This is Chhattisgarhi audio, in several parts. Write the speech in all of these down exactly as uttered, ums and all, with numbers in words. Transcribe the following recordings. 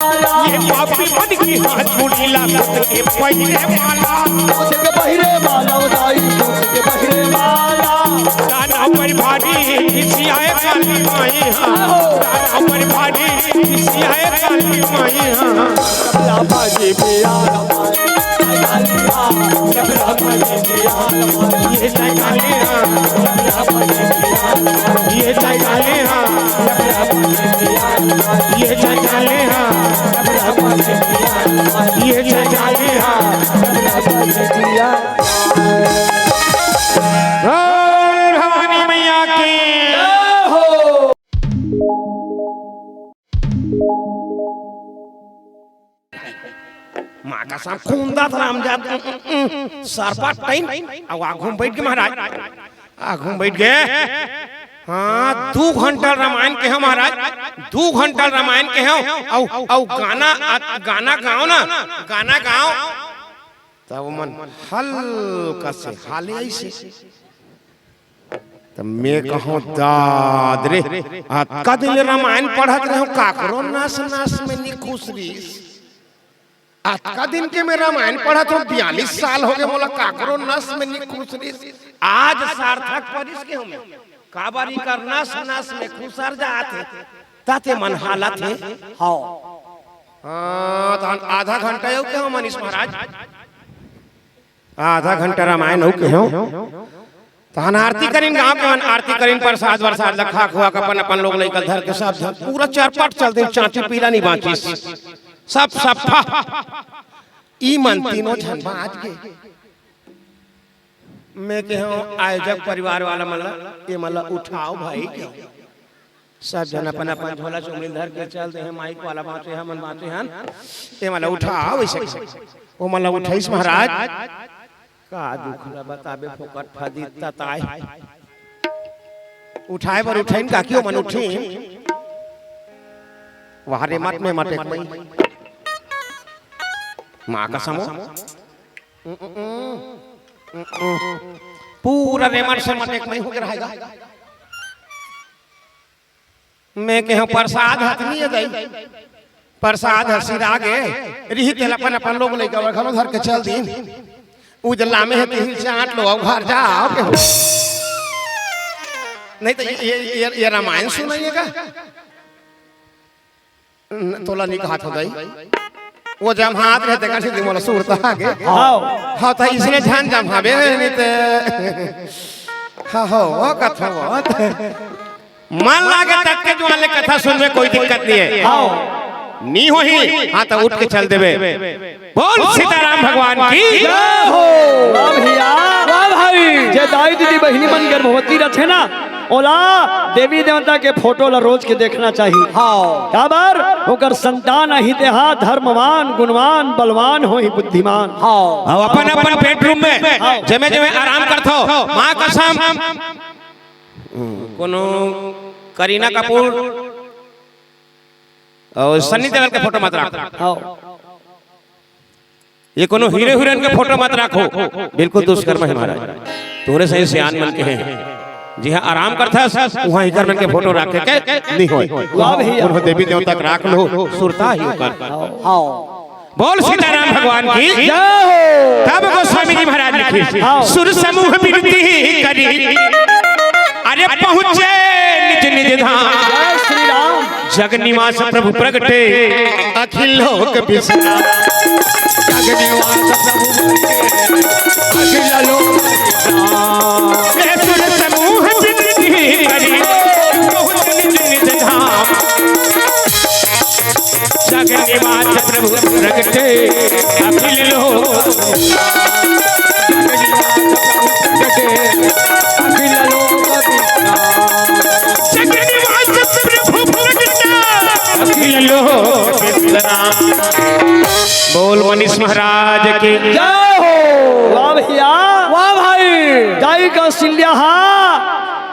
ये पापी मन की हाथ चूड़ी ला, के पहिरे माला। के पहिरे माला, दाई, के पहिरे माला। दाना पर भारी खिसियाए काली माई, हाँ। दाना पर भारी खिसियाए काली माई, हाँ। बाजी पिया ये जयकाली हाँ, ये जयकाली हाँ, ये जयकाली हाँ, ये जयकाली हाँ। बोल भवानी मैया की। माँ कसम, खूंदत राम जात, सरपट टाइम, अउ आगू में बैठ के महाराज, आगू में बैठ गए। हाँ, दू घंटा रामायण के हो महाराज, दू घंटा रामायण के हो, अउ, अउ गाना, आ, गाना गाओ ना, गाना गाओ। तब मन हल्का से हाले ऐसे। त मैं कहूँ, दाद रे, अतका दिन ले रामायण पढ़त रहेंव, काकरो नस नस में नी खुसरिस। अतका दिन के मैं रामायण पढ़त हँव, बयालीस साल होगे मोला, काकरो नस में नी खुसरिस। आज सार्थक परिस के हँव मैं। काबर इकर नस नस में खुसर जात हे, तते मन हालत हे। हव। हाँ, तहन आधा घंटा अउ के हँव मनीष महाराज। आधा घंटा रामायण अउ के हँव। तहन आरती करिन, गाँव के मन आरती करिन, प्रसाद वरसाद ल खा खुआ के अपन अपन लोग लइका धर के सब झन पूरा चरपट चल दिन, चाँची पीला नी बाँचिस, सब सफा। ई मन तीनों झन बाँच गे। मैं के हँव आयोजक परिवार वाला मन ला, ये मन ला उठाव भाई के। सब झन अपन अपन झोला चुमड़ी धर के चल दे हे, माइक वाला बाँचे, हमन बाँचे हन, ये मन ला उठाव। वइसे ओ मन ला उठाइस महाराज। का दुख ला बताबे, फोकट फदित तताय। उठाय बर उठाइन काकी, ओ मन उठिन। वहाँ रे मत में मत एक मई। माँ कसम ओ। पूरा रेमट से मत एक मई होके रहेगा। मैं के हँव प्रसाद हाथ नी हे दाई, प्रसाद ह सिरा गे रिही, तेला अपन अपन लोग लइका बर घलो धर के चल दिन। उ जे लामे हे तिही चाँट लो, अउ घर जाव के हो। नहीं त ये, ये, ये, ये रामायण सुनाइए का? न, तोला नी कहत हँव दाई। ओ जम्हात रहे तेकर सेती मोला सुरता आगे। हव। हाँ, त इसने झन जम्हाबे नी ते। हाँ, हो, ओ कथा वो। मन लागे तक के जुआन ले कथा सुनबे, कोई दिक्कत नी हे। हव। नी होही, हाँ, त उठ के चल देबे। बोल सीताराम भगवान की। जय हो। वाह भैया। वाह भाई। जे दाई दीदी बहिनी मन गर्भवती रथे ना, ओला देवी देवता के फोटो ला रोज के देखना चाहिए। हव। काबर? ओकर संतान अही तेहा धर्मवान, गुणवान, बलवान होही, बुद्धिमान। हव। अब अपन अपन बेडरूम में हव। जमे जमे आराम करथो। माँ कसम। कोनो करीना कपूर अउ सन्नी देओल के फोटो मत राख। हव। ये कोनो हीरो हीरोइन के फोटो मत राखो, बिल्कुल दुष्कर्म हे महाराज। तोरे सही सियान मन के हे, जिहाँ आराम करथस उहाँ इकर मन के फोटो राखे के नी होय। वाह भैया। कोनो देवी देवता के राख लो, सुरता ही ओकर। हव। बोल सीताराम भगवान की। जय हो। तब गोस्वामी जी महाराज लिखिस, हव। सुर समूह बिनती करी, अरे पहुँचे निज निज धाम। जय श्री राम। जग निवास प्रभु प्रगटे अखिल लोक विश्राम। जग निवास प्रभु प्रगटे अखिल लोक विश्राम। ये सुर समूह बिनती करी, बहुत निज निज धाम। जग निवास प्रभु प्रगटे अखिल लोक। जग निवास प्रभु प्रगटे अखिल लोक विश्राम। बोल मनीष महाराज की। जय हो। वाह भैया। वाह भाई। दाई कौशल्या हा,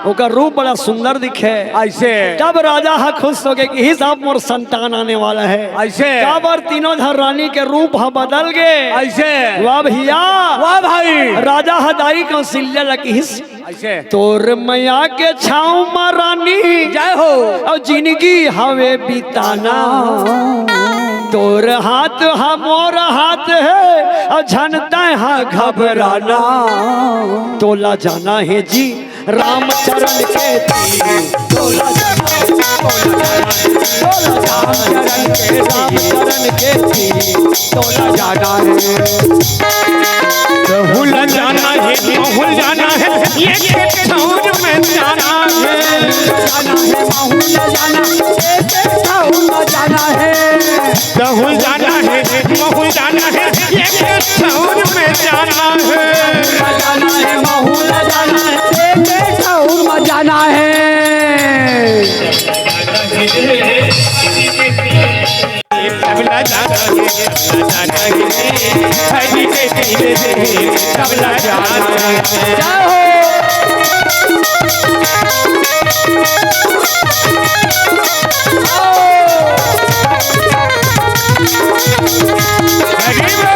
ओकर रूप बड़ा सुंदर दिखे। ऐसे। जब राजा हा खुश होगे कि ही साहब मोर संतान आने वाला है। ऐसे। काबर तीनों झन रानी के रूप हा बदल गे। ऐसे। वाह भैया। वाह भाई। राजा हा दाई कौशल्या ला किहिस ऐसे। तोर मया के छाँव म रानी। जय हो। अउ जिनगी हवे बिताना। तोर हाथ हा मोर हाथ हे, अउ झन तैं हा घबराना। तोला जाना हे जी रामचरण के तीर, तोला जाना हे, तोला जाना हे, तोला जाना हे, रामचरण के तीर, रामचरण के तीर, तोला जाना हे। तहूँ ला जाना हे, महूँ ला जाना हे, एक ठउर में जाना हे। जाना हे, महूँ ला जाना हे, एक ठउर में जाना हे। तहूँ ला जाना हे, महूँ ला जाना हे, एक ठउर में जाना हे। जाना हे, महूँ ला जाना हे, एक ठउर में जाना हे। तब ला जाना हे, तब ला जाना हे, हरि के तीर हे, तब ला जाना हे। जय हो। हरि बोल।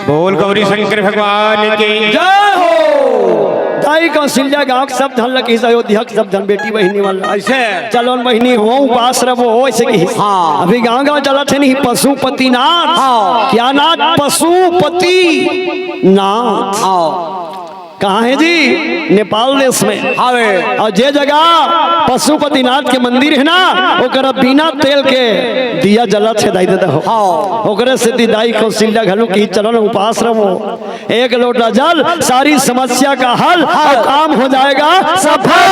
बोल गौरी शंकर भगवान की। जय हो। दाई कौशल्या गांव के सब झन ल किहिस, अयोध्या के सब झन बेटी बहिनी मन ल। अइसे? चलो न बहिनी हो, उपास रहो, अइसे किहिस। हाँ। अभी गांव गांव चलत हे नहीं, पशुपतिनाथ। हाँ। क्या नाथ? पशुपति नाथ। हाँ। कहाँ हे जी? नेपाल देश में। हावे। अउ जे जगह पशुपतिनाथ के मंदिर हे ना, ओकर बिना तेल के दिया जलत हे, दाई ददा हो। हाँ। ओकरे सेती दाई कौशल्या घलो किहिस चलो न उपास रहो। एक लोटा जल, सारी समस्या का हल, हाँ। अउ काम हो जाएगा सफल।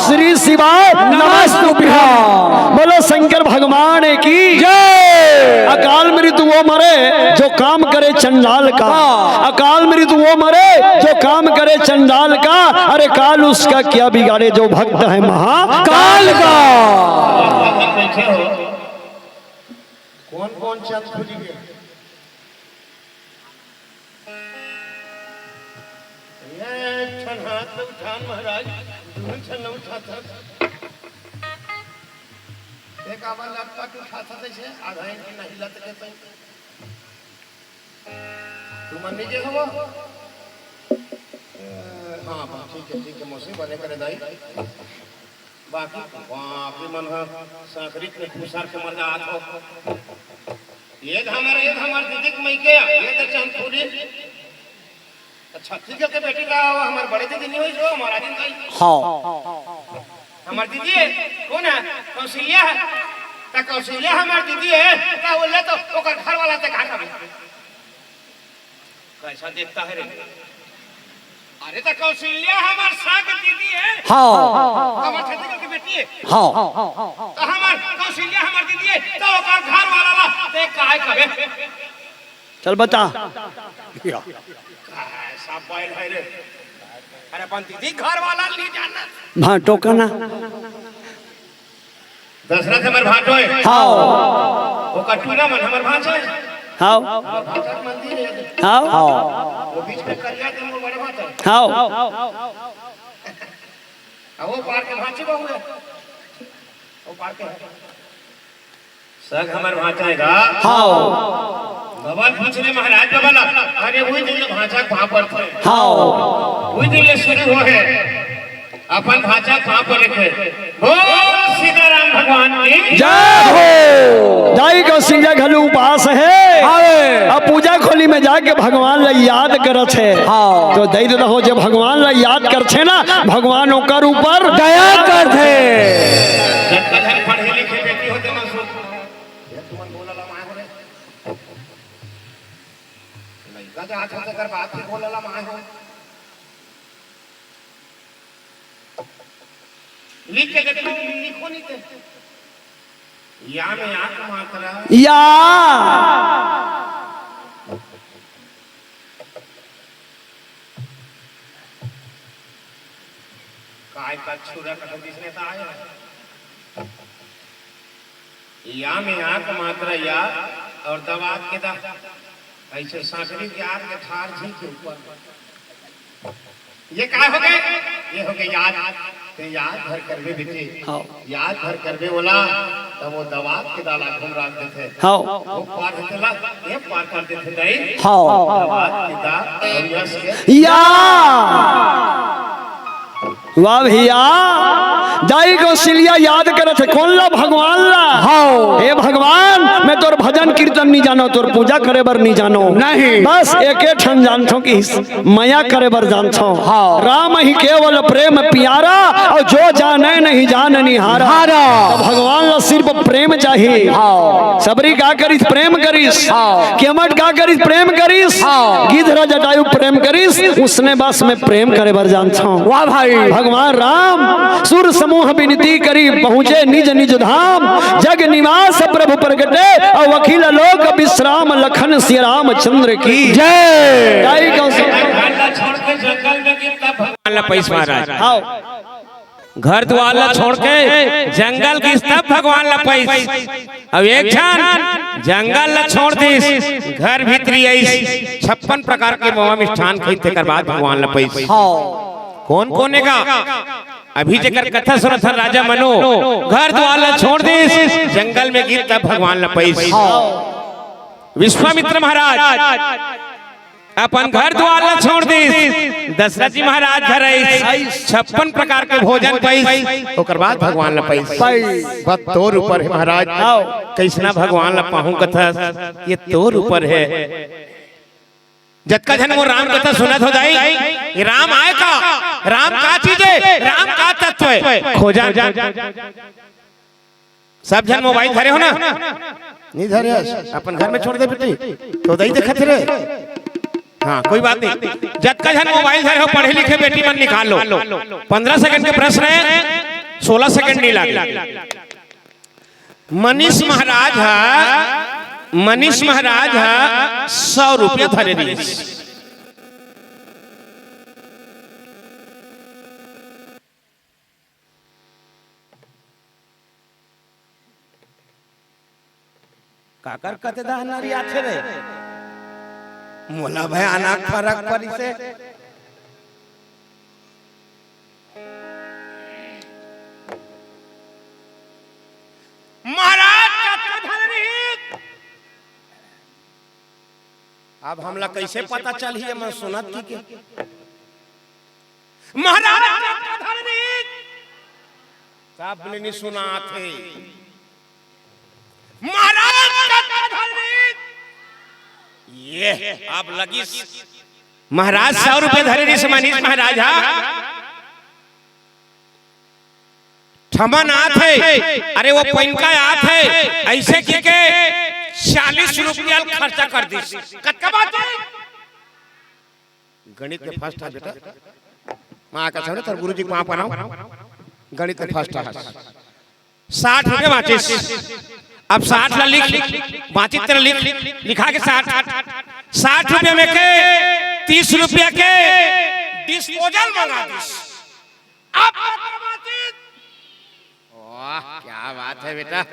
श्री शिवाय नमस्तुभ्यं। बोलो शंकर भगवान की जय। अकाल मृत्यु वो मरे जो काम करे चंडाल का। हाँ। अकाल मृत्यु वो मरे जो काम करे चंडाल का। अरे काल उसका क्या बिगाड़े जो भक्त है महाकाल का। कौन कौन चंद खुली गया? ये एक ठन हाथ ल उठान महाराज, दुनों ठन ल उठात हस। एक आवा लटका के उठात हस, अइसे आधा इंच नहीं लटके तो। तू मन नहीं गे हवो? अ, हाँ, हाँ, ठीक हे, ठीक हे, मौसी बने करे दाई। बाकी, बाप रे, मन ह संस्कृत में खुसर के मर जात हो। ये तो हमर, ये तो हमर दीदी के मइके, ये तो चंदपुरी। अच्छा, ठीक हे, के बेटी का, वो हमर बड़े दीदी नहीं होई जो, हमारा दिन गई। हाँ। हमर दीदी हे, कौन हे? कौशल्या हे। त कौशल्या हमर दीदी हे, त बोले तो ओकर घर वाला ते का करबे? कैसा देखता है रे? अरे, त कौशल्या हमर साग दीदी हे। हाँ। हमर छत्तीसगढ़ की बेटी हे। हाँ। त हमर कौशल्या हमर दीदी हे, त ओकर घर वाला ला ते काय कहे? चल बता। कैसा बैल है रे? अरे, अपन दीदी घर वाला नहीं जानना। भांटो का ना। दशरथ हमर भांटो हे। हाँ। वो कटूरा मन हमर भांचा हे। हाँ। हमर भांचा के मंदिर हे। हाँ। वो बीच में करिया दे मोर बड़े भांचा हे। हाँ। अब वो पार के भांची बहू हे। वो पार के। सग हमर भांचा हे का? हाँ। बबल पूछ ले महाराज बबल, अरे वही दिन ले भांचा के पाँव पड़थे। हाँ। वही दिन ले शुरू हो हे, अपन भांचा के पाँव पड़े के। बोल सीताराम भगवान की जय हो। दाई कौशल्या घलो उपास हे। हाँ। अब पूजा खोली में जाके भगवान ला याद करत हे। हाँ। तो दाई ददा हो, जब भगवान ला याद करथे ना, भगवान ओकर ऊपर दया करथे। जब कथन पढ़े लिखे बेटी होते ना, सो ये तुमन बोला ला माय हो रे। लइका जात हो तेकर बाप के बोला ला माय हो। लिख के देख, लिखो नहीं ते। या में या का मात्रा। या। काय का छुरा कटक जिसने का आया। या में या का मात्रा या और दवा के दा। अइसे सांकरी के आर के ठार जी के ऊपर। ये काय हो गे? ये हो गे याद। ते याद भर करबे बेटी। हाँ। याद भर करबे बोला। तब वो दमाद के दाला घुमरा देथे। हाँ। वो पार होथे ला, ये पार कर देथे दाई। हाँ। दमाद के दाल और यश के या। वाह भैया, दाई कौशल्या याद करत हे, कोन ला? भगवान ला। हाँ। हे भगवान, मैं तोर भजन कीर्तन नहीं जानो, तोर पूजा करे बर नहीं जानो। नहीं। बस एके ठन जानथों कि मया करे बर जानथों। हाँ। राम ही केवल प्रेम प्यारा, और जो जाने नहीं जान निहारा। हारा। तो भगवान ला सिर्फ प्रेम चाहिए। हाँ। सबरी का करिस? प्रेम करिस। हाँ। केमट का करिस? प्रेम करिस। हाँ। गिधरा जटायु प्रेम करिस, उसने बस मैं प्रेम करे बर जानथों। वाह भाई। भगवान राम सुर समूह बिनती करी, पहुँचे निज निज धाम। जग निवास प्रभु प्रगटे, और अखिल लोक विश्राम, लखन सिय रामचंद्र की जय। जय गौ। घर ला छोड़ के जंगल में गिस तब भगवान ला पाइस महाराज। हाँ। घर दुआर ला छोड़ के जंगल गिस तब भगवान ला पाइस। अब एक झन जंगल ला छोड़ दिस, घर भीतरी आइस, छप्पन प्रकार के मवा मिष्ठान खाइस, तेकर बाद भगवान ला पाइस। हाँ। कोन कोन एगा? अभी जेकर कथा सुनत हन राजा मनु, घर दुआर ला छोड़ दिस, जंगल में गिस तब भगवान ला पाइस। हाँ। विश्वामित्र महाराज अपन घर दुआर ला छोड़ दिस, दशरथ जी महाराज घर आइस, छप्पन प्रकार के भोजन पाइस, ओकर बाद भगवान ला पाइस। पाइस। बस तोर ऊपर हे महाराज, आओ। कइसना भगवान ला पाहूं कथस, ये तोर ऊपर हे। जतका झन मोर राम कथा सुनत हो दाई, ये राम आय का, राम का चीज हे, राम का तत्व हे, खोजा। सब झन मोबाइल धरे हो ना? नहीं धरे हस? अपन घर में छोड़ दे बेटी, तो दाई देखत रे। हाँ, कोई बात नहीं। जतका झन मोबाइल धरे हो, पढ़े लिखे बेटी मन निकाल लो। पन्द्रह सेकंड के प्रश्न हे, सोलह सेकंड नहीं लागे। मनीष महाराज हा, मनीष महाराज हा सौ रुपया धरे रहिस। काकर कते दाह नरियाथे रे? मोला भयानक फरक परिसे। महाराज कतका धरे रहिस? अब हमला कइसे पता चलही, ये मन सुनत कि के? महाराज कतका धरे रहिस? सबने नहीं सुनाथे। महाराज कतका धरे रहिस? ये अब लगिस। महाराज सौ रुपया धरे रहिस मनीष महाराज हा। ठमन आत हे, अरे वो पइनका आत हे, अइसे कहिके चालीस रुपया खर्चा कर दिस। कतका बात हे? गणित में फर्स्ट हस बेटा। माँ का छोड़े, तोर गुरुजी के पाँव परांव। गणित में फर्स्ट हस। साठ रुपया बाँचिस। अब साठ ला लिख, बाँचिस तेला लिख, लिखा के साठ। साठ रुपया में के तीस रुपया के डिस्पोजल मंगा दिस। अब वाह, क्या बात है बेटा।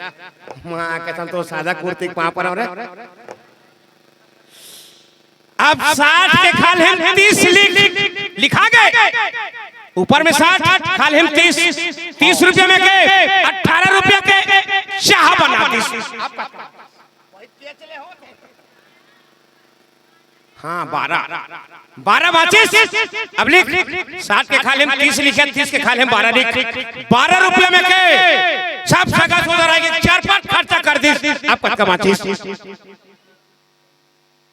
माँ कसम, तोर सादा कुर्ती के पाँव परांव रे। अब साठ के खाल्हे म तीस लिख, लिखा गे। ऊपर में साठ, खाल्हे म तीस, तीस रुपया में के अठारह रुपया के चाह बना दिस। हाँ, बारह। बारह बाँचिस। अब लिख, साठ के खाल्हे म तीस लिखे, तीस के खाल्हे म बारह लिख। बारह रुपया में के सब सगा सोदर आय के चरपट खर्चा कर दिस। अब कतका बाँचिस?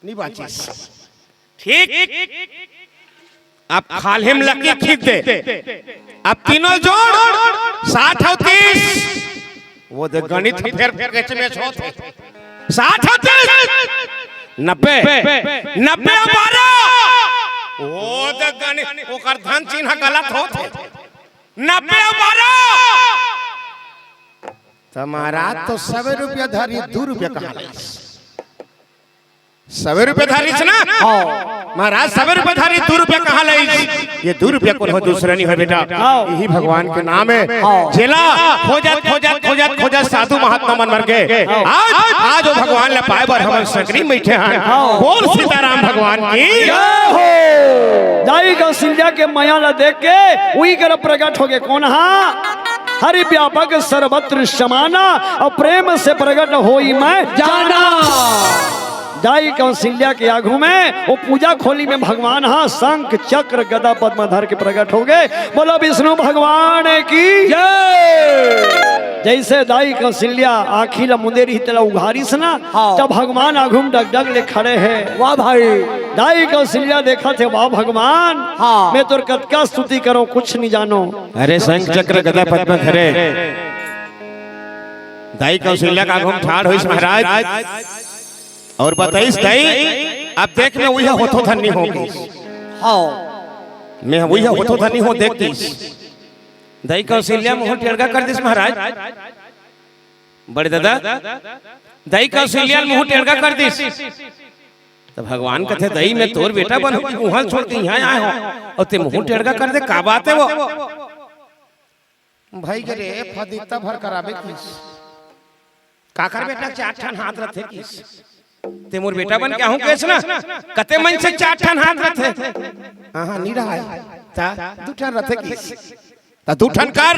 नहीं बाँचिस। ठीक। अब खाल्हे म लकीर खींच दे। अब तीनों जोड़, साठ अउ तीस। वो दे गणित फेर केचमेच होत हे। साठ अउ तीस, नब्बे। नब्बे अउ बारह। वो दे गणित, ओकर धन चिन्ह गलत होत हे। नब्बे अउ बारह। त महाराज तो सवे रुपया धरिस, दू रुपया कहाँ लाइस? सवे रुपया धरिस ना? हाँ। महाराज सवे रुपया धरिस, दू रुपया कहाँ लाइस? ये दू रुपया कोनो दूसर नहीं हे बेटा, हाँ। यही भगवान के नाम हे। हाँ। जेला खोजत, खोजत, खोजत, खोजत साधु महात्मा मन मर गे। हाँ। आज, आज वो भगवान ला पाए बर हमन संगरी बइठे हन। हाँ। बोल सीताराम भगवान की। जय हो। दाई कौशल्या के मया ला देख के उही करा प्रगट हो गे। कोन हा? हरि व्यापक सर्वत्र समाना, अउ प्रेम से प्रगट होई मैं जाना। दाई कौशल्या के आगू में वो पूजा खोली में भगवान ह शंख चक्र गदा पद्म धर के प्रगट हो गए। बोलो विष्णु भगवान की जय। जैसे दाई कौशल्या आँखी ला मुंदे रही तेला उघारिस ना, हाँ। तब भगवान आगू में डगडग ले खड़े हे। वाह भाई। दाई कौशल्या देखथे, वाह भगवान, हाँ। मैं तोर कतका स्तुति करों, कुछ नहीं जानो। अरे शंख चक्र गदा पद्म धरे दाई कौशल्या के आगू में ठाढ़ होइस महाराज, अउ बताइस, दाई, अब देख, मैं उही होथों धन नइ हों कहिस। हाँ। मैं उही होथों धन नइ हों देख कहिस। दाई कौशल्या मुंह टेड़गा कर दिस महाराज। बड़े दादा, दाई कौशल्या मुंह टेड़गा कर दिस। त भगवान कथे, दाई, मैं तोर बेटा बनहूं, उहाँ छोड़ के इहाँ आए हों, अउ तें मुंह टेड़गा कर दे, का बात हे वो? भई गे रे, फदित्ता भर कराबे कहिस। काकर बेटा चार ठन हाथ रथे कहिस। तें मोर बेटा बन के आहूं कहिस ना, कते मन से चार ठन हाथ रथे। हाँ, हाँ, नइ रहय। त दू ठन रथे कहिस। त दू ठन कर।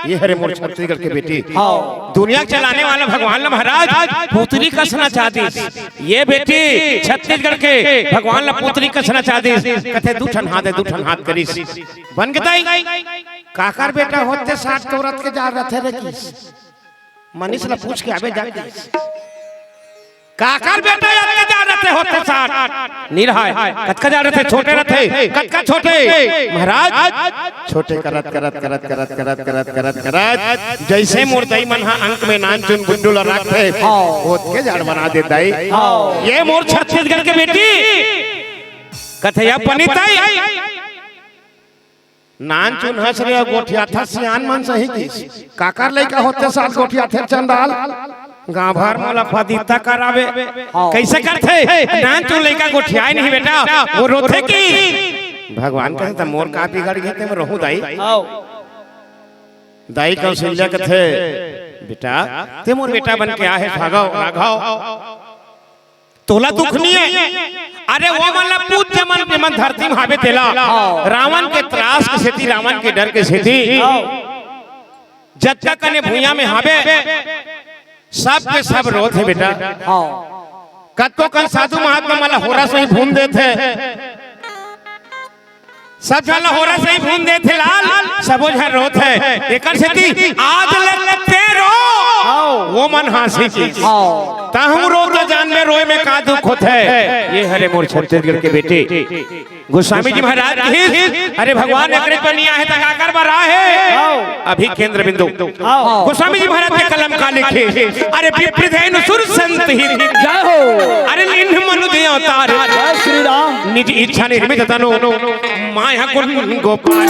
ये हरे मोर छत्तीसगढ़ के बेटी। हाँ। दुनिया चलाने वाला भगवान ला महाराज पुतरी कस नचा दिस। ये बेटी छत्तीसगढ़ के भगवान ला पुतरी कस नचा दिस। कथे दू ठन हाथ हे, दू ठन हाथ करिस। बन गे दाई। काकर बेटा होथे साठ तोर अतके जाड़ रथे रे कहिस। मनीष ला पूछ के आबे जा कहिस। काकर बेटा अतके जाड़ रथे होथे साठ? नइ रहय। कतका जाड़ रथे? छोटे रथे। कतका छोटे? महाराज, छोटे करत, करत, करत, जइसे मोर दाई मन ह अंक में नानचुन गुड्डू ला राखथे, हाँ। ओतके जाड़ बना दे दाई। हाँ। ये मोर छत्तीसगढ़ के बेटी। कथे या पनीताई। नानचुन हस रे, गोठियाथस सियान मन सही कहिस। काकर लइका होथे साठ गोठियाथे चंडाल? गांव भर मोला फदित्ता कराबे। हाँ। कइसे करथे? नानचुन लइका गोठियाय नहीं बेटा, वो रोथे कहिस। भगवान कथे, त मोर का बिगड़ गे, तें में रहूं दाई। हाँ। दाई कौशल्या कथे, बेटा, तें मोर बेटा बन के आहे, भागव, राघव। तोला दुख नइ हे। अरे वो मन ला पूछ, जे मन, जे मन धरती में हाबे तेला। हाँ। रावण के त्रास के सेती, रावण के डर के सेती। हाँ। जतका कने भुइयां में हाबे, सब के सब रोथे बेटा। हाँ। कतको कन साधु महात्मा मन ला होरा सही भून देथे। सब झन ला होरा सही भून देथे लाल, सबो झन रोथे। एकर सेती आज ले तें रो, हाँ। वो मन हाँसी कहिस। हाँ। तहूं रो त जान में रोए में का दुख होथे। ये हरे मोर छत्तीसगढ़ के बेटी। गोस्वामी जी महाराज कहिस, अरे भगवान एकरे पर नइ आहे त काकर बर आहे? हाँ। अभी केंद्र बिंदु। हाँ। गोस्वामी जी महाराज के कलम का लिखे, अरे विप्र धेनु सुर संत ही। जय हो। अरे लीन्ह मनुज अवतार। जय श्री राम। निज इच्छा निर्मित तनु, माया गुण गोपाल।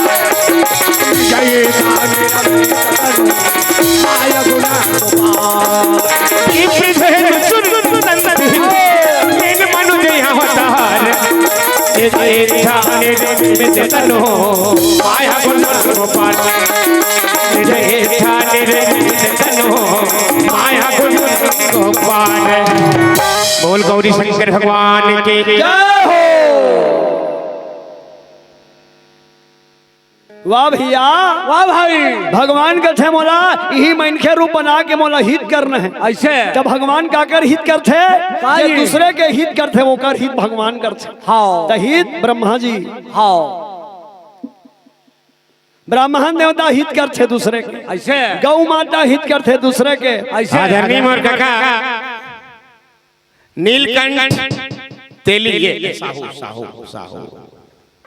जय माया गुण गोपाल। विप्र धेनु सुर संत ही। लीन्ह मनुज अवतार। निज इच्छा निर्मित तनु, माया गुण गोपाल। निज इच्छा निर्मित तनु, माया गुण गोपाल। बोल गौरी शंकर भगवान की जय हो। वाह भैया, वाह भाई। भगवान कथे मोला इही मनखे रूप बना के मोला हित करना हे। अइसे? त भगवान काकर हित करथे? का जे जी? दूसरे के हित करथे, ओकर हित भगवान करथे। हाँ। त हित ब्रह्मा जी। हाँ। ब्राह्मण देवता हित करथे दूसरे के। अइसे? गौ माता हित करथे दूसरे के। अइसे? आदरणीय मोर कका नीलकंठ तेली, ये साहू, साहू, साहू।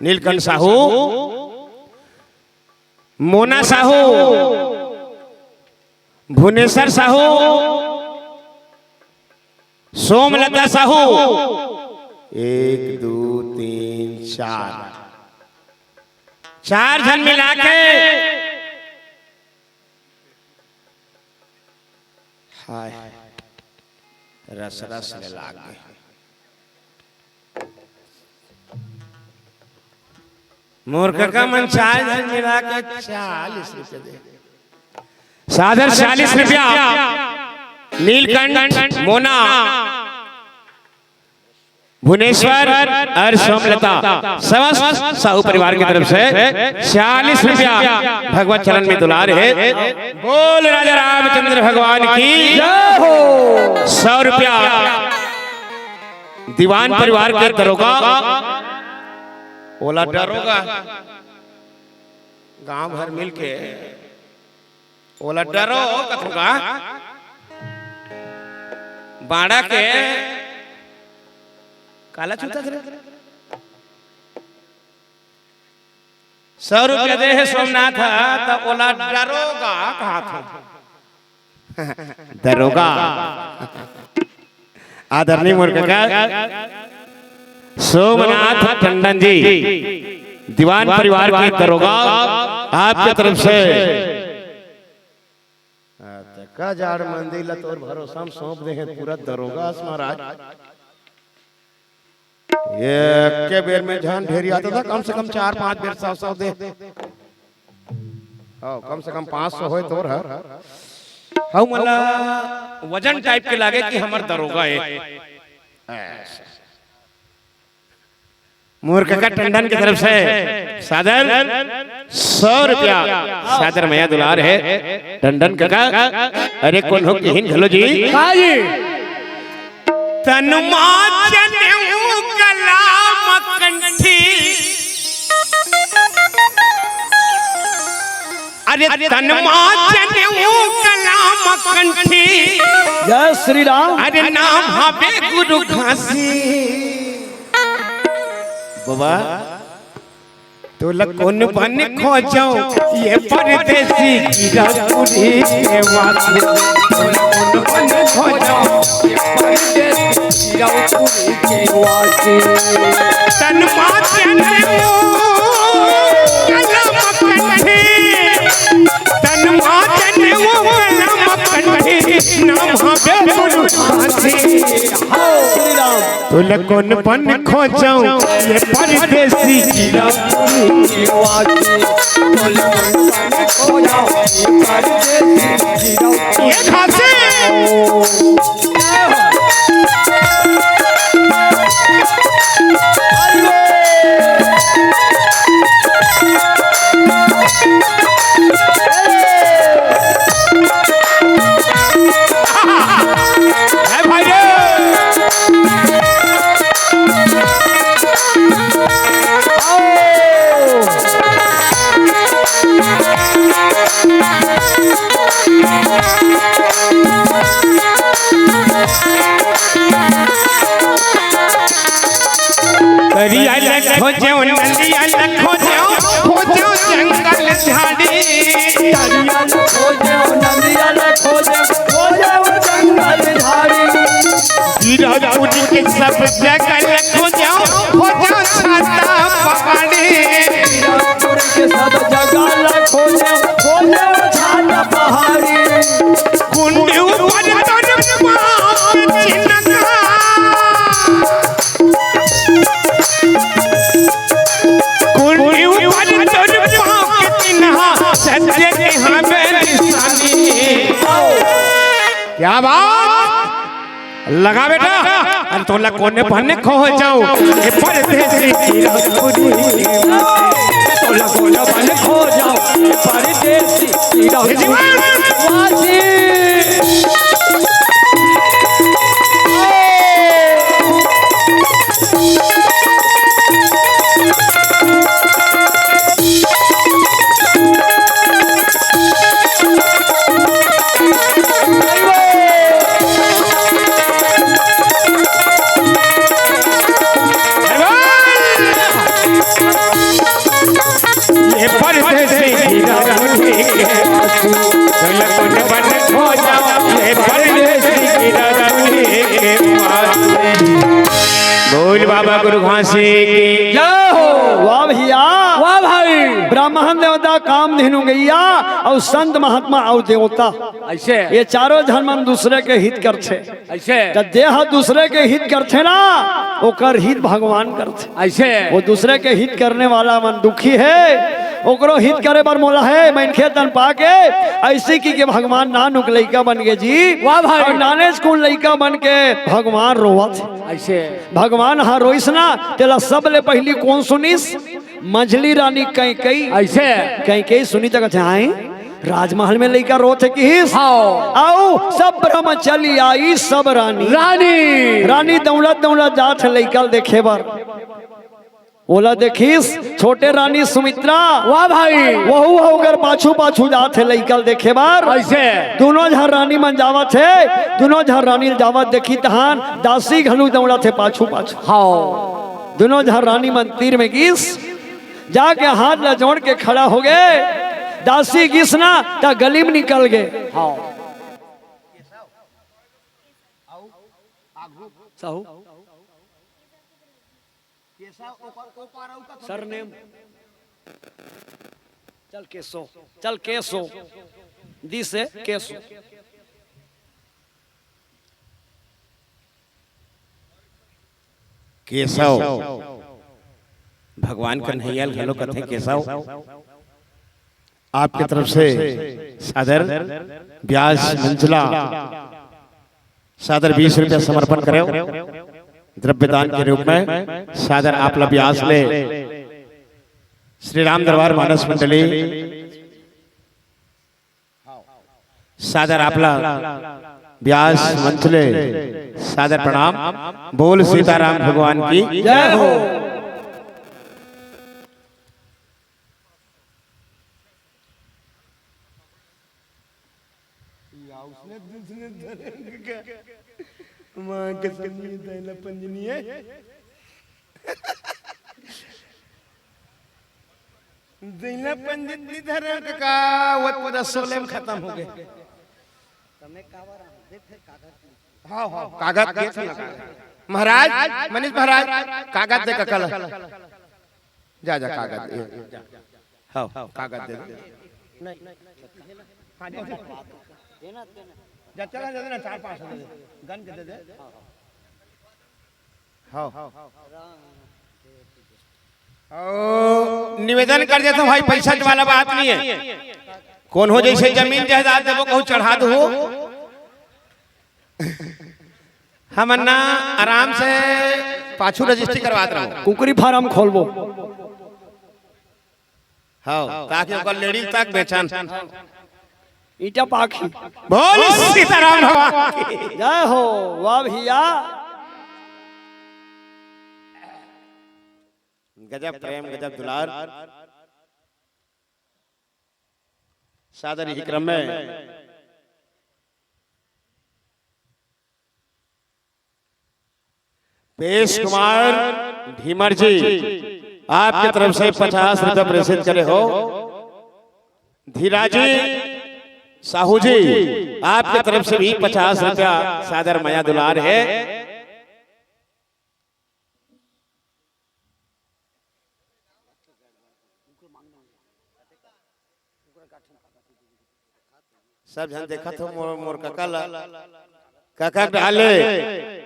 नीलकंठ साहू, मोना साहू, भुवनेश्वर साहू, सोमलता साहू, एक, दू, तीन, चार, चार झन मिला के, हाय, रस रस ले लागे। मोर कका मन चार झन मिला के चालीस रुपया दे। सादर चालीस रुपया। नीलकंठ, मोना, भुवनेश्वर और सोमलता समस्त साहू परिवार की तरफ से चालीस रुपया भगवत चरण में दुलार है। बोल राजा रामचंद्र भगवान की जय हो। सौ रुपया दीवान परिवार के दरोगा, ओला दरोगा, गांव भर मिल के ओला डरो कथों का बाड़ा के काला चूता करे। सौ रुपया दे हे सोमनाथ, त ओला डरोगा कहा था। दरोगा। आदरणीय मोर कका सोमनाथ टंडन जी, दीवान परिवार के दरोगा, आपके तरफ से। आ, त का जाड़ मंदिर ला तोर भरोसा में सौंप दे हैं पूरा दरोगा अस महाराज। ये के बेर में झन ढेरी आता था, कम से कम चार पांच बेर सौ सौ दे। हाँ, कम से कम पाँच सौ होय तोर हर। हऊ मोला वजन टाइप के लागे कि हमर दरोगा है। मोर कका टंडन की तरफ से सादर सौ रुपया सादर मया दुलार है टंडन कका। अरे कोन हो किहिन घलो जी। का जी? तन मा जनेऊ गला म कंठी। अरे तन मा जनेऊ गला म कंठी। जय श्री राम। अरे नाम हवे गुरु घासी। बाबा तोला कोन बन खोजो ये परदेसी गिरौपुरी के वासी। तोला कोन बन खोजो ये परदेसी गिरौपुरी के वासी। तन मा जनेऊ गला म कंठी, तन मा जनेऊ गला म कंठी, नाम हवे गुरु घासी। तोला कोन बन खोजो ये परदेसी गिरौपुरी के वासी। तोला कोन बन खोजो ये परदेसी गिरौपुरी ये घासी। ए भाई रे। करिया ल खोजो, नंदिया ल खोजो, खोजो जंगल झाड़ी। करिया ल खोजो, नंदिया ल खोजो, खोजो जंगल झाड़ी। गिरौपुरी के सब जगह ल खोजो, खोजो छाता पहाड़ी। गिरौपुरी के सब जगह ल खोजो, खोजो छाता पहाड़ी। कुंडी ऊपर तोर पाँव के चिन्ह का। कुंडी ऊपर तोर पाँव के चिन्ह, सत्य के हवे निशानी। क्या बात? लगा बेटा। अरे तोला कोने बन खोजो ये परदेसी गिरौपुरी। तोला कोने बन खोजो ये परदेसी गिरौपुरी। जीवन। वासी। ये परदेसी गिरौपुरी के वासी। तोला कोने बन खोजो ये परदेसी गिरौपुरी के वासी। बोल बाबा गुरु घासी की। जय हो। वाह भैया। वाह भाई। ब्राह्मण देवता, कामधेनु गैया और संत महात्मा और देवता, ऐसे। ये चारों झन मन दूसरे के हित करथे। ऐसे। त देह दूसरे के हित करथे ना, ओकर हित भगवान करथे। ऐसे। वो दूसरे के हित करने वाला मन दुखी है, ओकरो हित करे बर मोला हे, मनखे तन पाके, अइसे कहिके भगवान नानमुन लइका बन गे जी। वाह भाई। अउ नानेच कुन लइका बन के भगवान रोवत हे। अइसे। भगवान ह रोइस ना, तेला सबले पहिली कोन सुनिस? मंझली रानी कैकेयी। अइसे। कैकेयी सुनिस त कथे, "आय, राजमहल में लइका रोत हे," किहिस। हाँ। अउ सब ब्रह्मचारी आइस, सब रानी। रानी। रानी दउड़त दउड़त जात हे लइका ल देखे बर। ओला देखिस छोटे रानी सुमित्रा। वाह भाई। वहू ह ओकर पाछू पाछू जात हे लइका ल देखे बर। अइसे। दूनों झन रानी मन जावत हे, दूनों झन रानी ल जावत देखिस तहान दासी घलो दउड़त हे पाछू पाछू। हाँ। दूनों झन रानी मन तीर में गिस, जाके हाथ ला जोड़ के खड़ा हो गे। दासी गिस ना त गली में निकल गे। हाँ। साहू। सरनेम। चल केसो, चल केसो, दी से केसो। केसव, भगवान कन्हैया ल घलो कथे केसव। आपके तरफ से सादर ब्यास मंझला सादर बीस रुपया समर्पण करेव द्रव्य दान के रूप में। सादर आपला ब्यास ले श्री राम दरबार मानस मंडली सादर आपला ब्यास मंझले सादर प्रणाम। बोल सीताराम भगवान की जय हो। या उसने दूसरे धर्म का माँ कसम, ये दैला पंजनी है। दैला पंजनी धर्म का, वो पूरा सोले में खत्म हो गए। हाँ, हाँ, कागद के थे ना, कागद। महाराज, मनीष महाराज, कागद दे कका ल। जा, जा, कागद दे। हाँ, कागद दे दे। नहीं। हाँ, दे दे। जा, चला, दे देना, चार पाँच दे दे। गन के दे दे। हाँ। अउ निवेदन कर देथंव भाई, पइसा वाला बात नहीं है। कोनो जइसे जमीन जायदाद देबो, कहूँ चढ़ा दो। हमन ना आराम से पाछू रजिस्ट्री करवात रहूं। कुकरी फार्म खोलबो। हाँ, ताकि ओकर लेड़ी तक बेचन। ईटा पाखी। बोल सीताराम भगवान की। जय हो। वाह भैया। गजब प्रेम, गजब दुलार। सादर इही क्रम में पेश कुमार ढीमर जी, आपके तरफ से पचास रुपया प्रेषित करे हो। धीराजी साहू जी, आपके तरफ से भी पचास रुपया सादर मया दुलार है। सब झन देखत हो मोर, मोर कका ला। कका डाले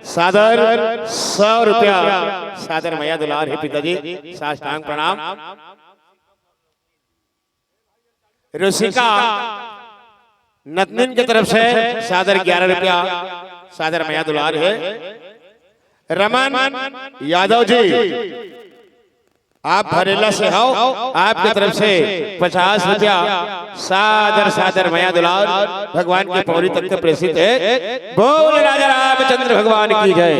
सादर सौ रुपया, सादर मया दुलार है पिताजी, साष्टांग प्रणाम। रुचिका नतनिन के तरफ से सादर ग्यारह रुपया, सादर मया दुलार है। रमन यादव जी, आप भरेला से हो, आपके तरफ से पचास रुपया सादर सादर मया दुलार भगवान के पौरी तक के प्रेषित है। बोल राजा रामचंद्र भगवान की जय।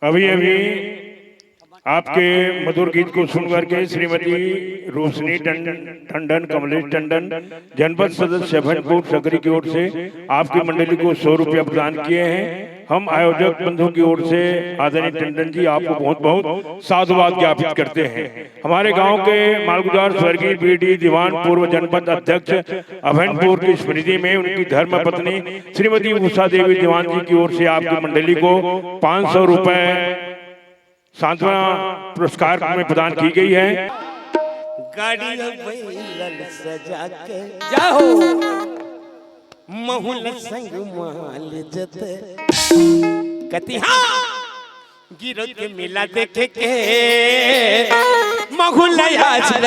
अभी अभी आपके मधुर गीत को सुन करके श्रीमती रोशनी टंडन, टंडन, कमलेश टंडन, जनपद सदस्य अभनपुर सकरी की ओर से आपकी मंडली को सौ रुपया प्रदान किए हैं। हम आयोजक बंधु की ओर से आदरणीय टंडन जी आपको बहुत बहुत साधुवाद ज्ञापित करते हैं। हमारे गांव के मालगुजार स्वर्गीय बीडी दीवान पूर्व जनपद अध्यक्ष अभनपुर की स्मृति में उनकी धर्म पत्नी श्रीमती उषा देवी दीवान जी की ओर से आपकी मंडली को पाँच सौ रुपए सांत्वना पुरस्कार में प्रदान की गई है। गाड़ी बैलन सजा के जाओ महुल संग माल जते कति हाँ गिरो के मेला देखे के महुल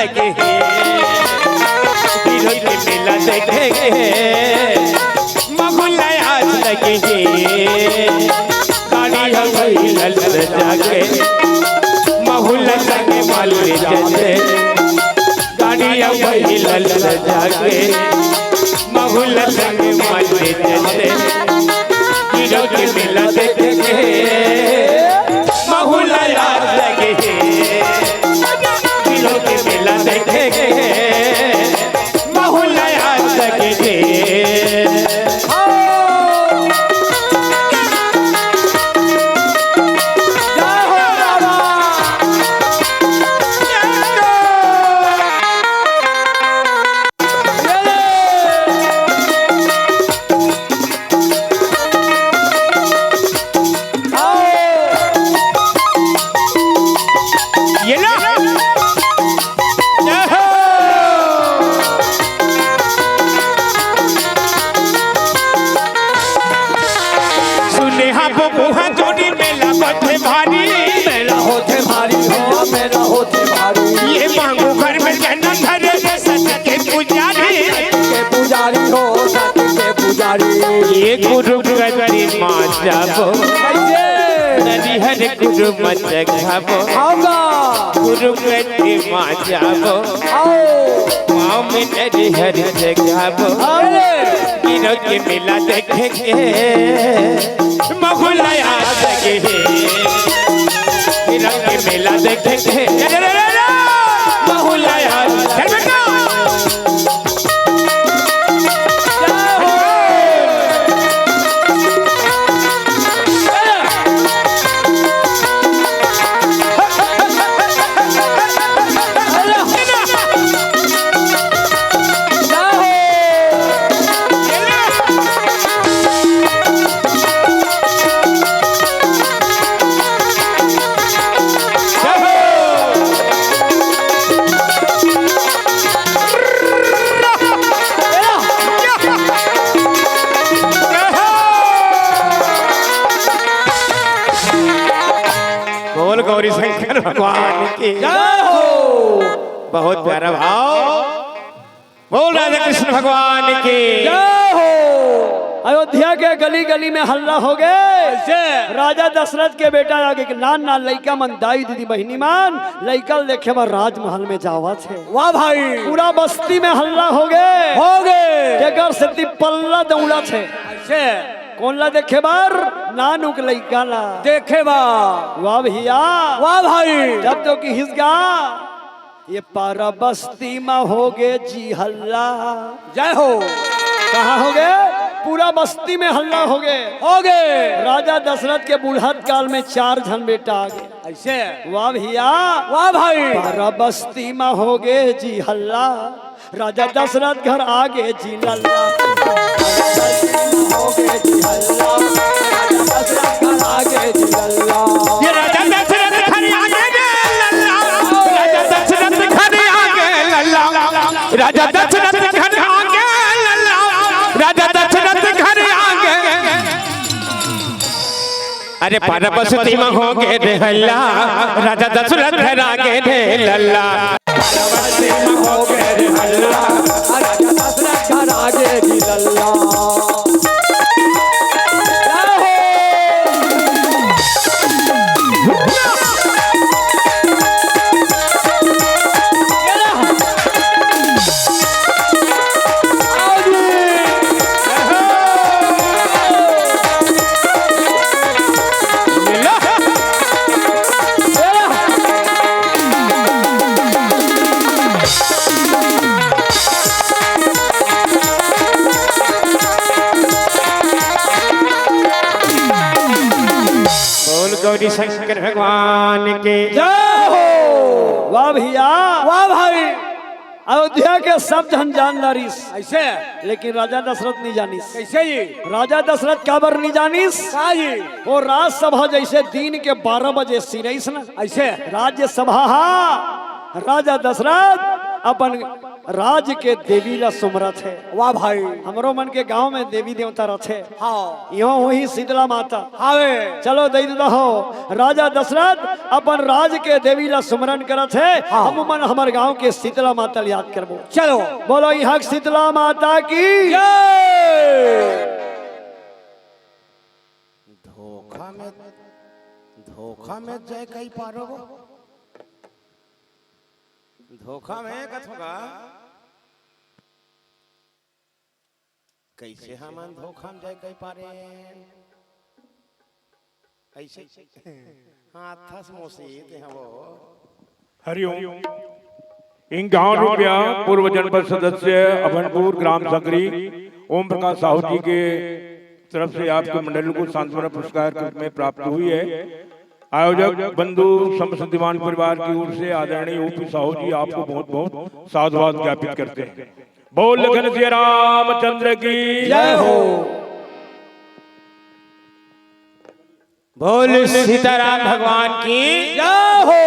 लगे हे, हीरो के मेला देखे हे, महुला आज लगे हे, गाड़ी ह भई लल जाके, महुला संग माल ले जाते, गाड़ी ह भई लल जाके, महुला संग माल ले जाते, हीरो के मेला देखे हे, महुला आज लगे हे, हीरो के मेला देखे हे, महुला आज लगे हे। ये लो। सुने हा बबुआ जोड़ी मेला होथे भारी। मेला होथे भारी हो, मेला होथे भारी। ये मांगू घर में जन्म धरे सच के पुजारी। सच के पुजारी हो, सच के पुजारी। ये गुरु गति मा जाबो। कैसे? नरिहर गुरु मत खाबो। खाऊंगा। गुरु गति मा जाबो। आओ। पाँव में नरिहर चघाबो। अरे। हीरो के मेला देखे हे, महुला आज लगे हे। हीरो के मेला देखे हे। रे, रे, रे, रे। महुला आज। चल बेटा। बोल गौरी शंकर भगवान की। जय हो। बहुत प्यारा भाव। बोल राधा कृष्ण भगवान की। जय हो। अयोध्या के गली गली में हल्ला हो गए। कैसे? राजा दशरथ के बेटा आगे के नान नान लइका मन, दाई दीदी बहिनी मन, लइका ल देखे बर राजमहल में जावत हे। वाह भाई। पूरा बस्ती में हल्ला हो गए। हो गए। जेकर सेती पल्ला दौड़त हे। कैसे? कोन ला देखे बर? नानू के लइका ला। देखे बर। वाह भैया। वाह भाई। जब तो किहिस गा, ये पारा बस्ती मा हो गे जी हल्ला। जय हो। कहाँ हो गे? पूरा बस्ती में हल्ला हो गे। हो गे। राजा दशरथ के बुढ़त काल में चार झन बेटा आ गे। ऐसे। वाह भैया। वाह भाई। पारा बस्ती मा हो गे जी हल्ला। राजा दशरथ घर आगे जी लल्ला। ये राजा दशरथ घर आगे जी लल्ला। राजा दशरथ घर आगे लल्ला। राजा दशरथ घर आगे लल्ला। राजा दशरथ घर आगे। अरे पारबस्ती में हो गे रे हल्ला, राजा दशरथ घर आगे रे लल्ला। पारबस्ती में हो गे रे हल्ला, राजा दशरथ घर आगे जी लल्ला। बोल गौरी शंकर भगवान के। जय हो। वाह भैया। वाह भाई। अयोध्या के सब झन जान डारिस। ऐसे? लेकिन राजा दशरथ नहीं जानिस। कैसे ये? राजा दशरथ काबर नहीं जानिस? का ये? वो राजसभा जैसे दिन के बारह बजे सिरइस न। ऐसे? राज्यसभा हा, राजा दशरथ अपन राज के देवी ला सुमरत हे। वाह भाई। हमरो मन के गांव में देवी देवता रथे। हाँ। इहों होही शीतला माता। हावे। चलो दई ददा हो, राजा दशरथ अपन राज के देवी ला सुमरन करत हे। हाँ। हम मन हमर गांव के शीतला माता ला याद करबो। चलो। बोलो इहाँ के शीतला माता की। जय। धोखा में, धोखा में जय कई पारो। धोखा में कथों का? कइसे हमन धोखा में जय कई पारे? अइसे हाथस मोसी ते हवो। हरिओम। इक्यावन रुपया पूर्व जनपद सदस्य अभनपुर ग्राम सकरी ओम प्रकाश साहू जी के तरफ से आपके मंडल को सांत्वना पुरस्कार के रूप में प्राप्त हुई है। आयोजक बंधु समस्त दीवान परिवार की ओर से आदरणीय ओपी साहू जी आपको बहुत बहुत साधुवाद ज्ञापित करते हैं। बोल लखन सिया रामचंद्र की जय हो। बोल सीताराम भगवान की जय हो।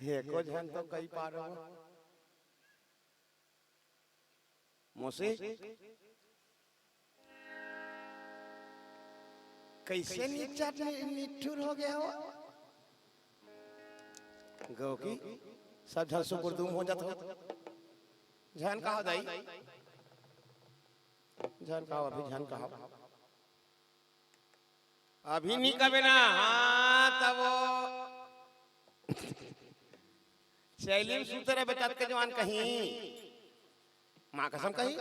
एको झन तो कई पारो। मोसी, कइसे निच्चट नि-, निठुर हो गे हो? गौकी, सब झन सुकुरदुम हो जात हो। झन कहा दाई? झन कहा, अभी झन कहा। अभी नी कबे ना, हाँ, तब वो चैली में सूते रहे बेटा के जवान कहीं। माँ कसम कहीं।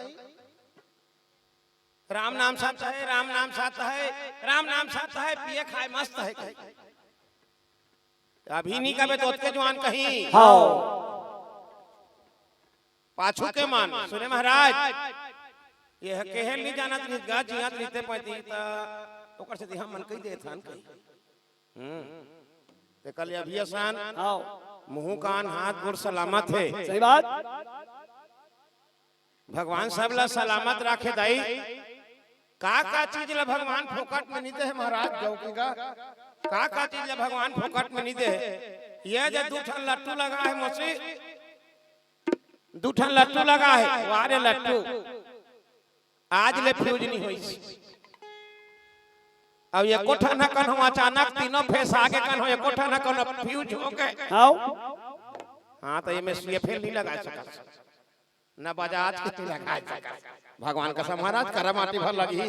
राम नाम साथ है, राम नाम साथ है, राम नाम साथ है, पिए खाए मस्त है कहीं। अभी नी कबे तो ओतके जवान कहीं। हाँ। पाछू के मन, सुने महाराज, ये केहे नी जानत रहित गा, जियत रहिते पैती, त ओकर से हम मन कही देत हन कही। हम्म। ते कल अभी असान, हाँ। मुंह कान हाथ गोड़ सलामत है। सही बात। भगवान सब ला सलामत राखे दाई। का का चीज ला भगवान फोकट में नी दे हे महाराज, गौ की का? का का चीज ला भगवान फोकट में नी दे हे? ये जे दू ठन लट्टू लगा है मोसी, दू ठन लट्टू लगा है, वाह रे लट्टू, आज ले फ्यूज नी होइस। अब एको ठन ह कन्हो अचानक तीनों फेस आगे कन्हो एको ठन ह कन्हो फ्यूज हो गए। आओ। हाँ, तो ये में सुई फेल नी लगा सकत। न बजाज के तिलक आज तक। भगवान कसम महाराज, करा माटी भर लगही।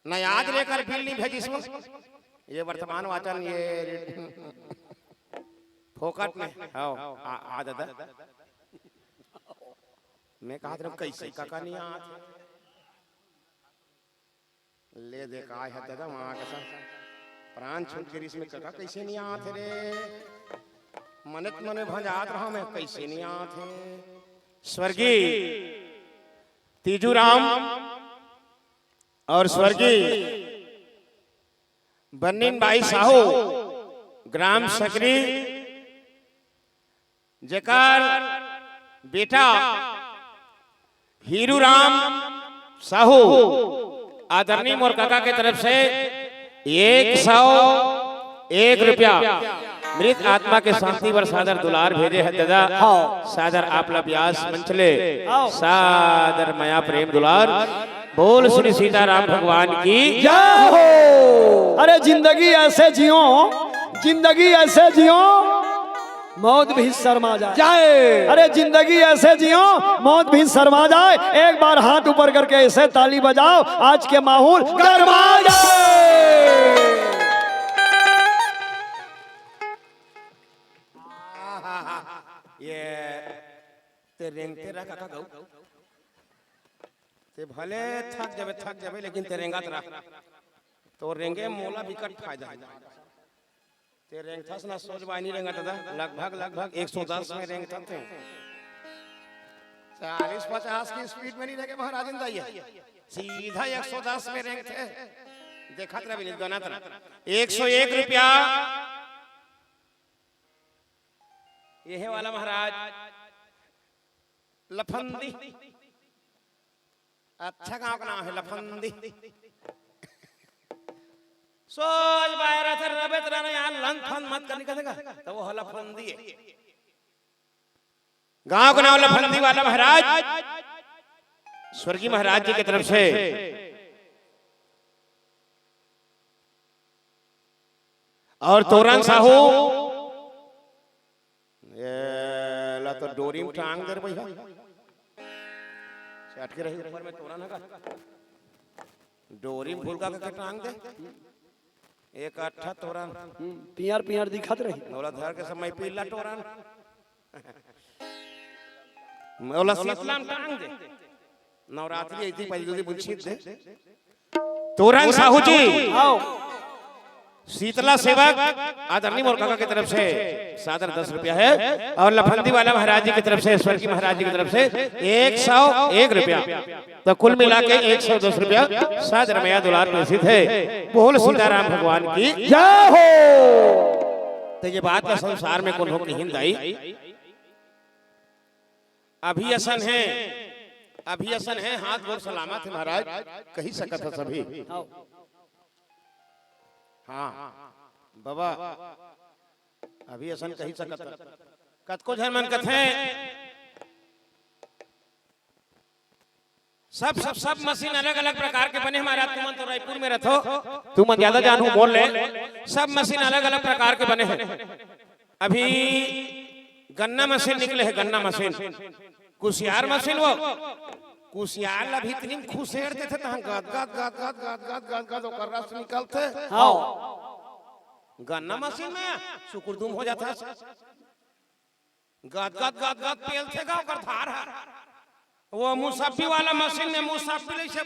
न आज लेकर बिल नहीं भेजिस। ये वर्तमान वाचन, ये फोकट में। हाँ, आ, आ दादा। मैं कहा था, कैसे काका नहीं आत? ले दे, काय हे दादा, माँ कसम। प्राण छूट गिरिस में कका कैसे नहीं आत हे रे? मने त मने भंजात रहा मैं, कैसे नहीं आत हे? स्वर्गीय तीजू राम और स्वर्गीय बन्नीन बाई साहू, ग्राम सकरी, जेकर बेटा हीरू राम साहू आदरणीय मोर काका के तरफ से एक सौ एक रुपया मृत आत्मा के शांति बर सादर दुलार भेजे हे दादा। हाँ। सादर आप ला ब्यास मंच ले हाँ। सादर मया प्रेम दुलार। बोल श्री सीताराम भगवान की जय हो। अरे जिंदगी ऐसे जियो, जिंदगी ऐसे जियो, मौत भी शर्मा जाए। जाए। अरे जिंदगी ऐसे जियो, मौत भी शर्मा जाए। एक बार हाथ ऊपर करके ऐसे ताली बजाओ, आज के माहौल गरमा जाए। ये ते रेंगते रह काका गऊ। ते भले थक जाबे, थक जाबे, लेकिन ते रेंगत रह। तो रेंगे मोला बिकट फायदा हे। ते रेंगथस ना सोझ बाय नी रेंगत दादा, लगभग, लगभग एक सौ दस में रेंगथस ते। चालीस पचास की स्पीड में नहीं रेंगे महाराजन दाई, सीधा एक सौ दस में रेंगथे। देखत रह बिनीत, गनत रह। एक सौ एक रुपया। ये हे वाला महाराज लफंदी। अच्छा गांव का नाम हे लफंदी। सोच बाय रथे रबे तेरा ना यार, लंद फंद मत कर निकल देगा। तो वो हला फंदी है। गांव का नाम लफंदी वाला महाराज, स्वर्गीय महाराज जी की तरफ से। और तोरन साहू, ये ला तो डोरी में टांग दे रे भैया। चटके रही ऊपर में तोरन है का? डोरी में फुलका के टांग दे। एक अट्ठा तोरन। हम्म, पियर पियर दिखत रही। ओला धर के समय पीला तोरन। ओला शीतला में टांग दे। नवरात्रि अइती पहले जल्दी बुन छीत दे। तोरन साहू जी। आओ। शीतला सेवक आदरणीय मोर काका की तरफ से सादर दस रुपया है और लफंदी वाला महाराज जी की तरफ से, स्वर्गीय महाराज जी की तरफ से एक सौ एक रुपया। तो कुल मिला के एक सौ दस रुपया सादर मया दुलार प्रेषित है। बोल सीताराम भगवान की जय हो। तो ये बात का संसार में कोनो किहिन दाई, अभी असन है, अभी असन है, हाथ गोड़ सलामत है महाराज, कही सकत है सभी। आओ। हाँ बाबा, अभी असन कही सकत है। कतको झन मन कथे, सब सब सब मशीन अलग अलग प्रकार के बने महाराज। तुमन तो रायपुर में रथो, तुमन ज्यादा जानहू मोर ले। सब मशीन अलग अलग प्रकार के बने हैं। अभी गन्ना मशीन निकले है, गन्ना मशीन, कुसियार मशीन। वो कुसियार ला भीतरी में खुसेड़ देथे, तहाँ गद गद गद गद गद गद गद गद ओकर रस निकलथे। हाँ। गन्ना मशीन में सुकुरदुम हो जाता है। गद गद गद गद पेलथे गा ओकर धार ह। वो मुसब्बी वाला मशीन में मुसब्बी ले से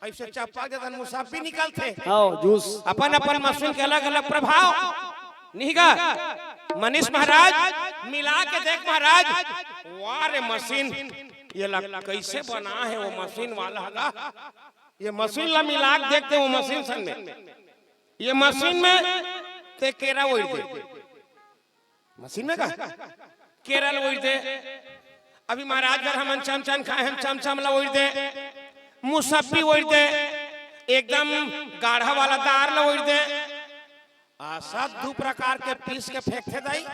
ऐसे चप्पा देथन, मुसब्बी निकलथे। हाँ, जूस। अपन अपन मशीन के अलग अलग प्रभाव। नहीं गा? मनीष महाराज, मिला के देख महाराज, वाह रे मशीन, ये ला कैसे बना है वो मशीन वाला गा। ये मशीन ला मिला के देखते वो मशीन संग में, ये मशीन में ते केरा ओढ़ दे। मशीन में का? केरा ल ओढ़ दे। अभी महाराज घर हमन चमचम खाए, हम चमचम ला ओढ़ दे, मुसब्बी ओढ़ दे, एकदम गाढ़ा वाला दार ला ओढ़ दे। आ, सब दू प्रकार के पीस के फेंकथे दाई।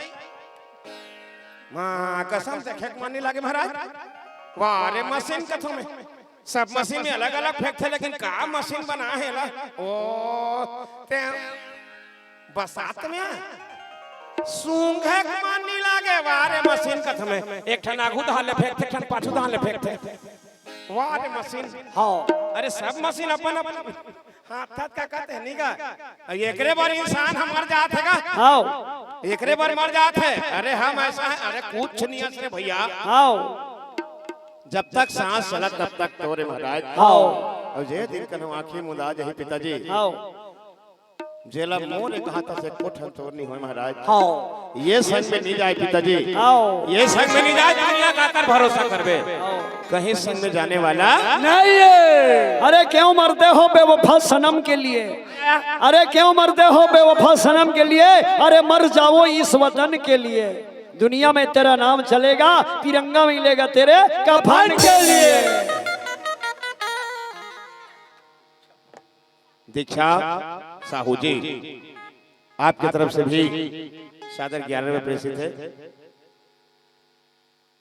माँ कसम से खेक मन नहीं लागे महाराज। वाह रे मशीन कथों में। सब मशीन में अलग-अलग फेंकथे, लेकिन का मशीन बना हे ला? ओ, ते बसात में सूंघे के मन नी लागे, वाह रे मशीन कथ में। एक ठन आगू धान ले फेंकथे, एक ठन पाछू धान ले फेंकथे। वाह रे मशीन। हाँ। अरे सब मशीन अपन अपन हाथ हाथ का कहते हैं, नहीं का? अब एकरे बर इंसान हम मर जात है का? हाँ। एकरे बर मर जात है। अरे हम ऐसा है, अरे कुछ नहीं है रे भैया। हाँ। जब तक सांस चलत तब तक तोरे महाराज। हाँ। अउ जे दिन कन्हू आँखी मुंदा जही पिताजी। हाँ। जेला मोर एक हाथ से एको ठन तोर नहीं होय महाराज। हाँ। ये संग में नहीं जाय पिताजी। हाँ। ये संग में नहीं जाय, दुनिया का कर भरोसा करबे। हाँ। कहीं संग में जाने वाला नहीं है। अरे क्यों मरते हो बेवफा सनम के लिए? अरे क्यों मरते हो बेवफा सनम के लिए? अरे मर जाओ इस वतन के लिए। दुनिया में तेरा नाम चलेगा, तिरंगा मिलेगा तेरे कफन के लिए। दीक्षा साहू जी, आपकी तरफ से भी सादर ग्यारह रुपये प्रेषित है।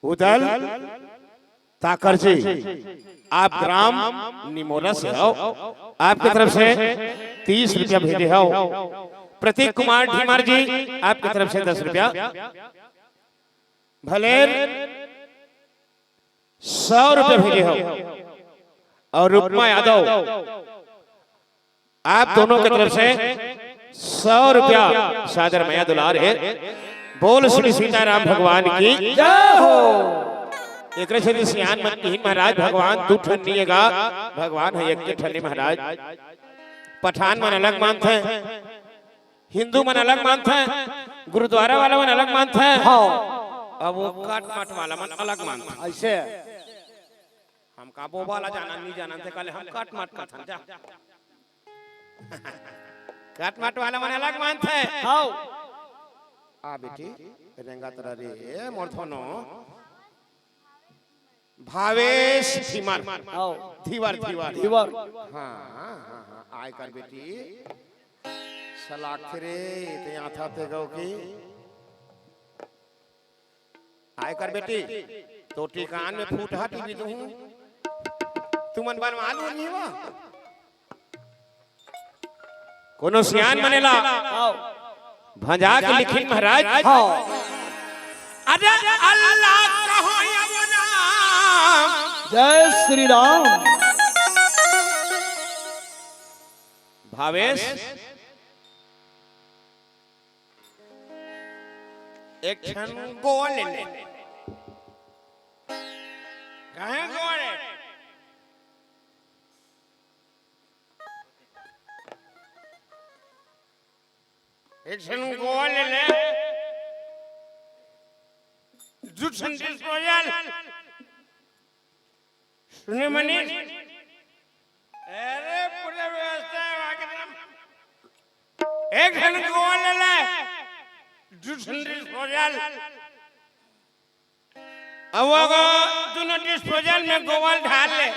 उदल ताकर जी, आप ग्राम निमोरा से हो, आपकी तरफ से तीस रुपया भेजे हो। प्रतीक कुमार ढीमर जी, आपकी तरफ से दस रुपया। भलेर सौ रुपया भेजे हो। और रुपमा यादव, आप दोनों की तरफ से सौ रुपया सादर मया दुलार है। बोल श्री सीताराम भगवान की जय हो। एकरे से भी सियान मन की महाराज भगवान दू ठन नहीं है गा, भगवान है एक ठन महाराज। पठान मन अलग मानथे, हिंदू मन अलग मानथे, गुरुद्वारा वाला मन अलग मानथे। हाँ। अब वो काट माट वाला मन अलग मानथे। ऐसे। हम का बोबा ला जानन, नहीं जानन, ते कहले हम काट माट कथन जा। काट माट वाला मन अलग मानथे। हाँ। आ बेटी, रेंगा तरा रे, ए मोर धनो। भावेश धीमर। हाँ। धीवर, धीवर। धीवर। हाँ, हाँ, हाँ, हाँ। आय कर बेटी। चलाक रे, ते आथा ते गौ की। आय कर बेटी, तो टिकान में फूटहा टीवी दूं। तुमन बनवा लो नहीं हुआ। कोनो सियान मने ला। आओ। भंजा के लिखिन महाराज। हाँ। अरे अल्लाह कहो अब राम। जय श्री राम। भावेश, एक क्षण गोल ले। कहे गोल? एक क्षण गोल ले। दू क्षण disposal। सुने मनीष? अरे, पूरा व्यवस्था है वहाँ के तरफ। एक क्षण गोल ले। दू क्षण disposal। अब वो अगर दोनों disposal में गोल डाल ले,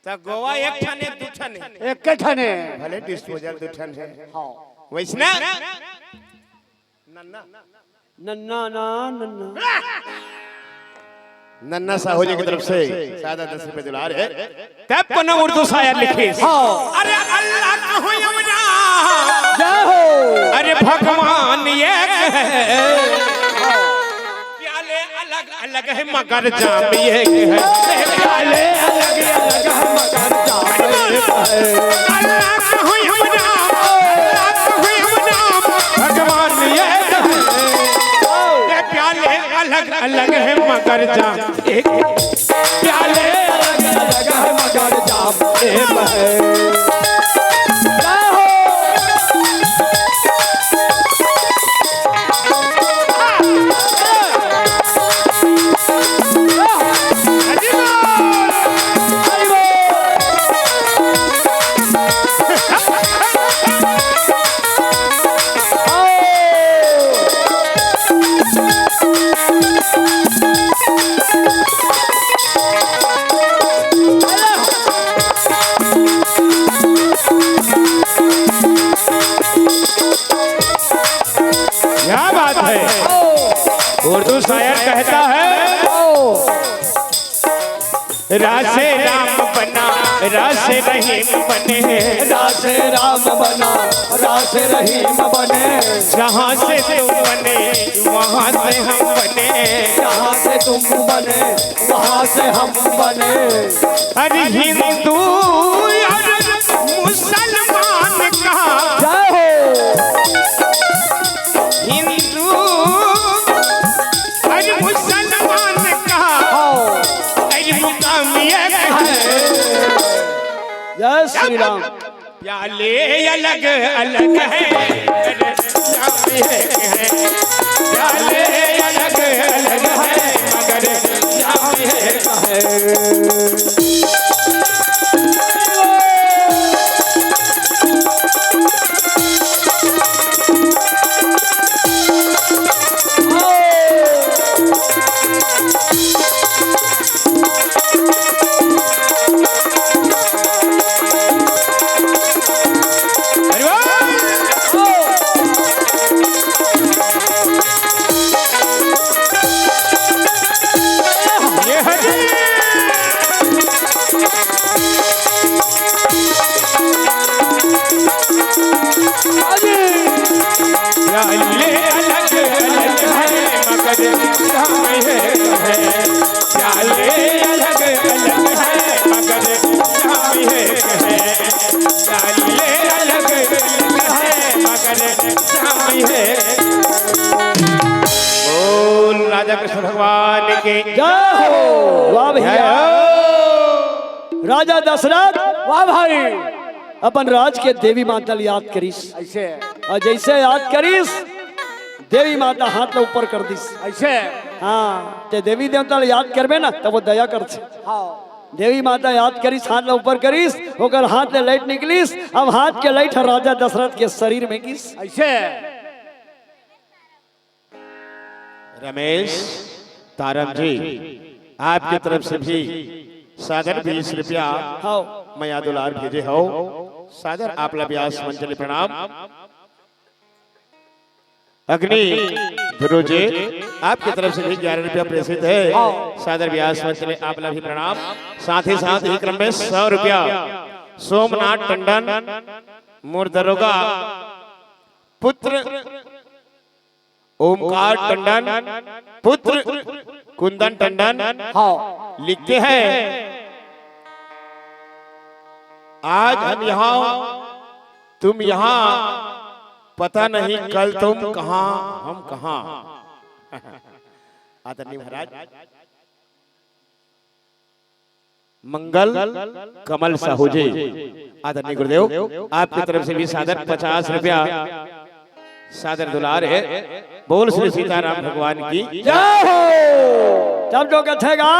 तो गोवा एक ठन है, दू ठन है। एक ठन है। भले disposal दू ठन है। हाँ। वैसना? नन्ना। नन्ना ना, नन्ना। नन्ना साहू जी की तरफ से सादा दस रुपए दुलार है। तब कोनो उर्दू शायर लिखिस। हाँ। अरे अल्लाह कहूँ अब राम। जय हो। अरे भगवान एक है। प्याले अलग अलग है मगर जाम एक है। प्याले अलग अलग है मगर जाम एक है। अल्लाह कहूँ अब राम, अल्लाह कहूँ अब राम, भगवान एक है। ये प्याले अलग अलग है मगर जाम एक, प्याले अलग अलग है मगर जाम एक है। जय हो। क्या बात है। उर्दू शायर कहता है, रासे राम बना, रासे रहीम बने। रासे राम बना, रासे रहीम बने। जहाँ से तुम बने, वहाँ से हम बने। जहाँ से तुम बने, वहाँ से हम बने। अरे हिंदू और मुसलमान का, जय हो। हिंदू और मुसलमान का, हाँ। अरे मुकाम एक है। जय श्री राम। प्याले अलग अलग हैं, मगर जाम एक है। प्याले अलग अलग हैं, मगर जाम एक है। प्याले अलग अलग है, मगर जाम एक है। प्याले अलग अलग है, मगर जाम एक है। प्याले अलग अलग है, मगर जाम एक। बोल राजा कृष्ण भगवान की जय हो। वाह भैया। जय हो। राजा दशरथ, वाह भाई, अपन राज के देवी माता ल याद करिस। ऐसे। अउ जइसे याद करिस, देवी माता हाथ ल ऊपर कर दिस। ऐसे। हाँ, ते देवी देवता ल याद करबे ना, तब वो दया करथे। हाँ। देवी माता याद करिस, हाथ ल ऊपर करिस, ओकर हाथ ले लाइट निकलिस। अब हाथ के लाइट ह राजा दशरथ के शरीर में गिस। ऐसे। रमेश तारम जी, आपके तरफ से भी सादर बीस रुपया हाँ। मया दुलार भेजे हो। सादर आप ला ब्यास मंच ले प्रणाम। अग्नि ध्रुव जी, आपकी तरफ से भी ग्यारह रुपया प्रेषित है। हाँ। सादर व्यास मंच में आप ला भी प्रणाम। साथ ही साथ ही क्रम में सौ रुपया सोमनाथ टंडन, मोर दरोगा पुत्र ओमकार टंडन, पुत्र कुंदन टंडन, हाँ। लिखते हैं, आज हम यहाँ, तुम यहाँ, पता नहीं कल तुम कहाँ, हम कहाँ। आदरणीय महाराज मंगल कमल साहू जी, आदरणीय गुरुदेव, आपकी तरफ से भी सादर पचास रुपया सादर दुलार है। बोल श्री सीताराम भगवान की जय हो। तब जो कथेगा,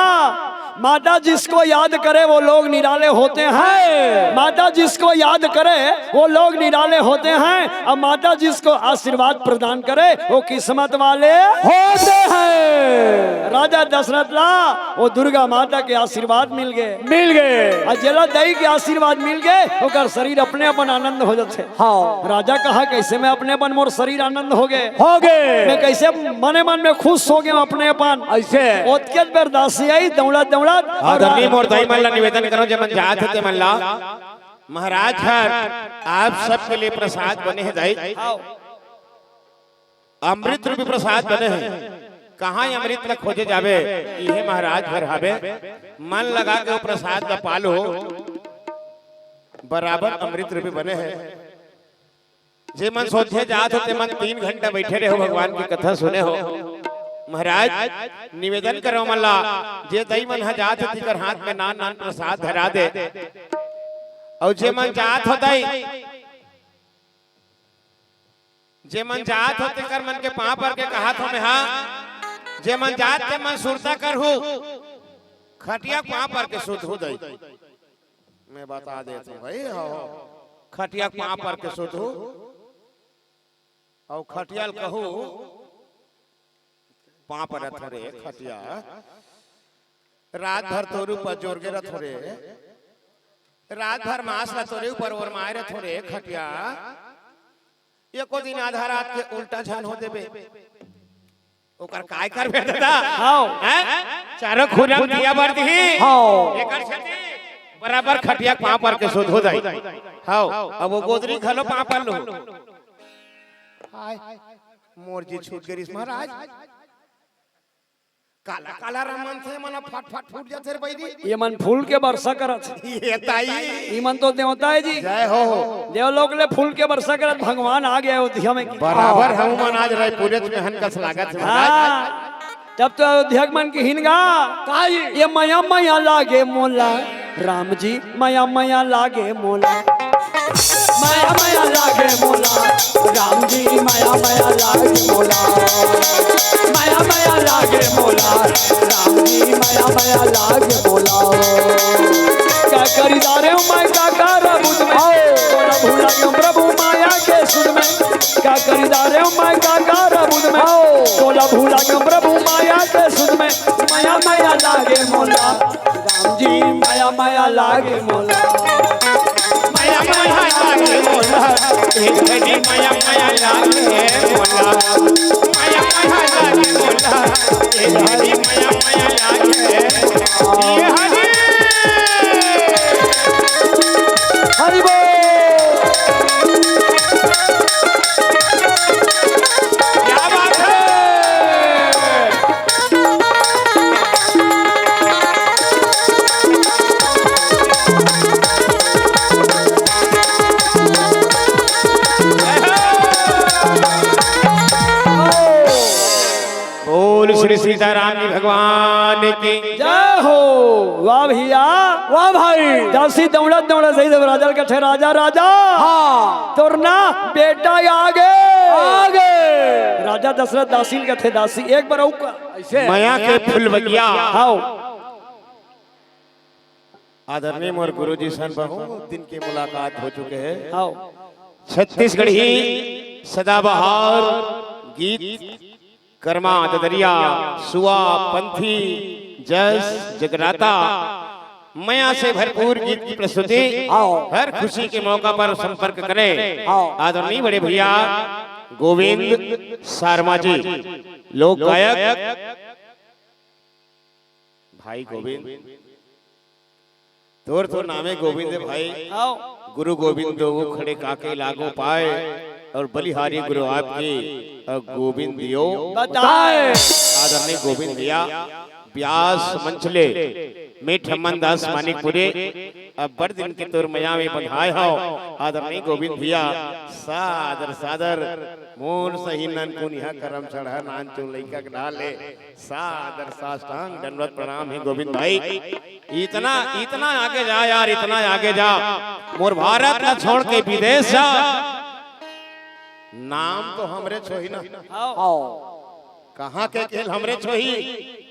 माता जिसको याद करे वो लोग निराले होते हैं। माता जिसको याद करे वो लोग निराले होते हैं। अब माता जिसको आशीर्वाद प्रदान करे वो किस्मत वाले होते हैं। राजा दशरथ ला वो दुर्गा माता के आशीर्वाद मिल गए। मिल गए। अउ जेला दई के आशीर्वाद मिल गए, ओकर शरीर अपने अपन आनंद हो जाथे। हाँ। राजा कहा, "कैसे मैं अपने अपन, मोर शरीर आनंद हो गए। हो गए। मैं कैसे मने मन में खुश हो गए अपने अपन।" ऐसे। ओतके बेर दासी आई, दौड़त, दौड़त। आदरणीय मोर दाई मन ला निवेदन करो, जेमन जात हे तेमन ला, महाराज हर आप सबके लिए प्रसाद बने हे दाई। आओ। अमृत रूपी प्रसाद बने हे। कहाँ ये अमृत ला खोजे जाबे? इहे महाराज घर हाबे। मन लगा के वो प्रसाद ला पालो। बराबर अमृत रूपी बने हे। जे मन सोचे जात हो, ते मन तीन घंटा बैठे रहे हो, भगवान की कथा सुने हो। महाराज, निवेदन करो मन ला, जे दई मन ह जात हो, तिकर हाथ में नान नान प्रसाद धरा दे। अउ जे मन जात हो दई, जे मन जात हो, तेकर मन के पाँव पर के कहात हो मैं, हाँ, जे मन जात ते मन सुरता करहू, खटिया पाँव पर के सुतहू दई। मैं बता देत हूँ भाई, हो, खटिया पाँव पर के सुतहू, अउ खटिया ल कहू, पाँव पर रथो रे खटिया, रात भर तोरे ऊपर जोर के रथो रे, रात भर मांस ला तोरे ऊपर ओरमाए रथो रे खटिया, एको दिन आधा रात के उल्टा झन हो देबे, ओकर काय करबे दादा? हाव। हैं? चारों खुरम दिया बर दिही। हाव। एकर सेती बराबर खटिया पाँव पर के सुतहू दई। हाव। अब वो गोदरी घलो पाँव पर लुहू। हाय, मोर जी छूट गे रिहिस महाराज। काला काला रमन थे, मन फट फट फूट जाथे रे बइरी। ये मन फूल के बरसा करत हे। ये ताई। ये मन तो देवता हे जी। जय हो। देवलोक ले फूल के बरसा करत, भगवान आ गया अयोध्या में। बराबर हमू मन आज रायपुरेच में हन कस लागत हे महाराज। हाँ। तब तो अयोध्या के मन किहिन गा। का जी? ये मया मया लागे मोला। राम जी, मया मया लागे मोला। मया मया लागे मोला, राम जी, मया मया लागे मोला। मया मया लागे मोला, राम जी, मया मया लागे मोला। का करी दारे मैं का करबूत में, तोला भुला गयो प्रभु माया के सुध में। का करी दारे मैं का करबूत में, तोला भुला गयो प्रभु माया के सुध में। मया मया लागे मोला, राम जी, मया मया लागे मोला। मया मया लागे मोला, हे हरि मया मया लागे मोला। मया मया लागे मोला, हे हरि मया मया लागे। हे हरि। हरि बोल। क्या बात है? बोल श्री सीताराम जी भगवान की। जय हो। वाह भैया। वाह भाई। दासी दौड़त दौड़त सही सब राजा ल कथे, "राजा, राजा।" हाँ। "तोर ना बेटा आगे।" आगे। राजा दशरथ दासी ल कथे, "दासी, एक बार अउ का।" ऐसे। मया के फुलवगिया। हाव। आदरणीय मोर गुरुजी सन बहुत दिन के मुलाकात हो चुके हे। हाव। छत्तीसगढ़ी सदाबहार गीत करमा ददरिया सुआ पंथी जस जगराता मया से भरपूर गीत की प्रस्तुति। हाव। हर खुशी के मौका पर संपर्क करें। हाव। आदरणीय बड़े भैया गोविंद शर्मा जी, लोक गायक। भाई गोविंद, तोर तो नामे गोविंद है भाई। गुरु गोविंद दो खड़े काके लागो पाए, और बलिहारी गुरु आपकी, और गोविंद दियो बताए। आदरणीय गोविंद भैया, व्यास मंच ले, मैं ठम्मन दास मानिकपुरी, अब्बड़ दिन के तोर मया में बंधाए हव। आदरणीय गोविंद भैया, सादर सादर, मोर सही ननकुनिया करम चढ़ा नान चो लइका के डाले, सादर साष्टांग दंडवत प्रणाम हे गोविंद भाई। इतना, इतना आगे जा यार, इतना आगे जा, मोर भारत ला छोड़ के विदेश जा, नाम तो हमरे छोही ना। कहाँ के खेल हमरे छोही,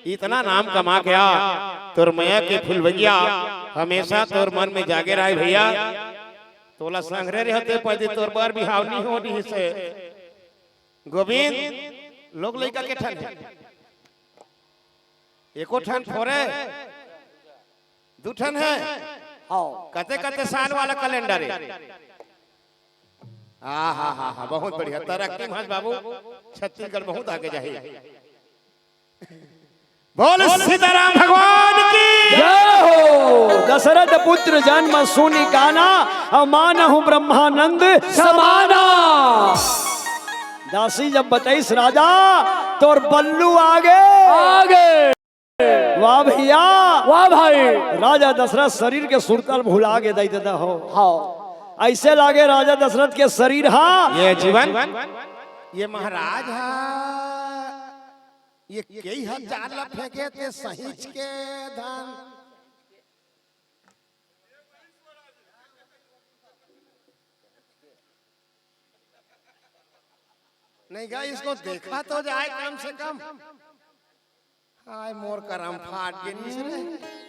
इतना नाम कमा के आ, तोर मया के फुलवगिया हमेशा तोर मन में जागे रहे भैया। तोला संघरे रहते पैदी तोर बर बिहाव नहीं हो रही से। गोविंद, लोग लइका के ठन हे, एको ठन फोरे, दू ठन हे। हाँ। कते कते साल वाला कैलेंडर हे। आ हा हा हा, बहुत बढ़िया तरक्की महाराज बाबू, छत्तीसगढ़ बहुत आगे जाही। बोल सीताराम भगवान की। जय हो। दशरथ पुत्र जन्म सुनि काना, अमानहु ब्रह्मानंद समाना। दासी जब बताइस राजा, तोर बल्लू आगे। आगे। वाह भैया। वाह भाई। राजा दशरथ शरीर के सुरता ल भुला गे दई देता हो। हाँ। ऐसे लागे राजा दशरथ के शरीर हा। ये जीवन, ये महाराज हा, ये कई हजार ला फेंके ते सहिंच के धन। नहीं गा, इसको देखा तो जाए कम से कम। हाय मोर करम फाट गे नीस रे।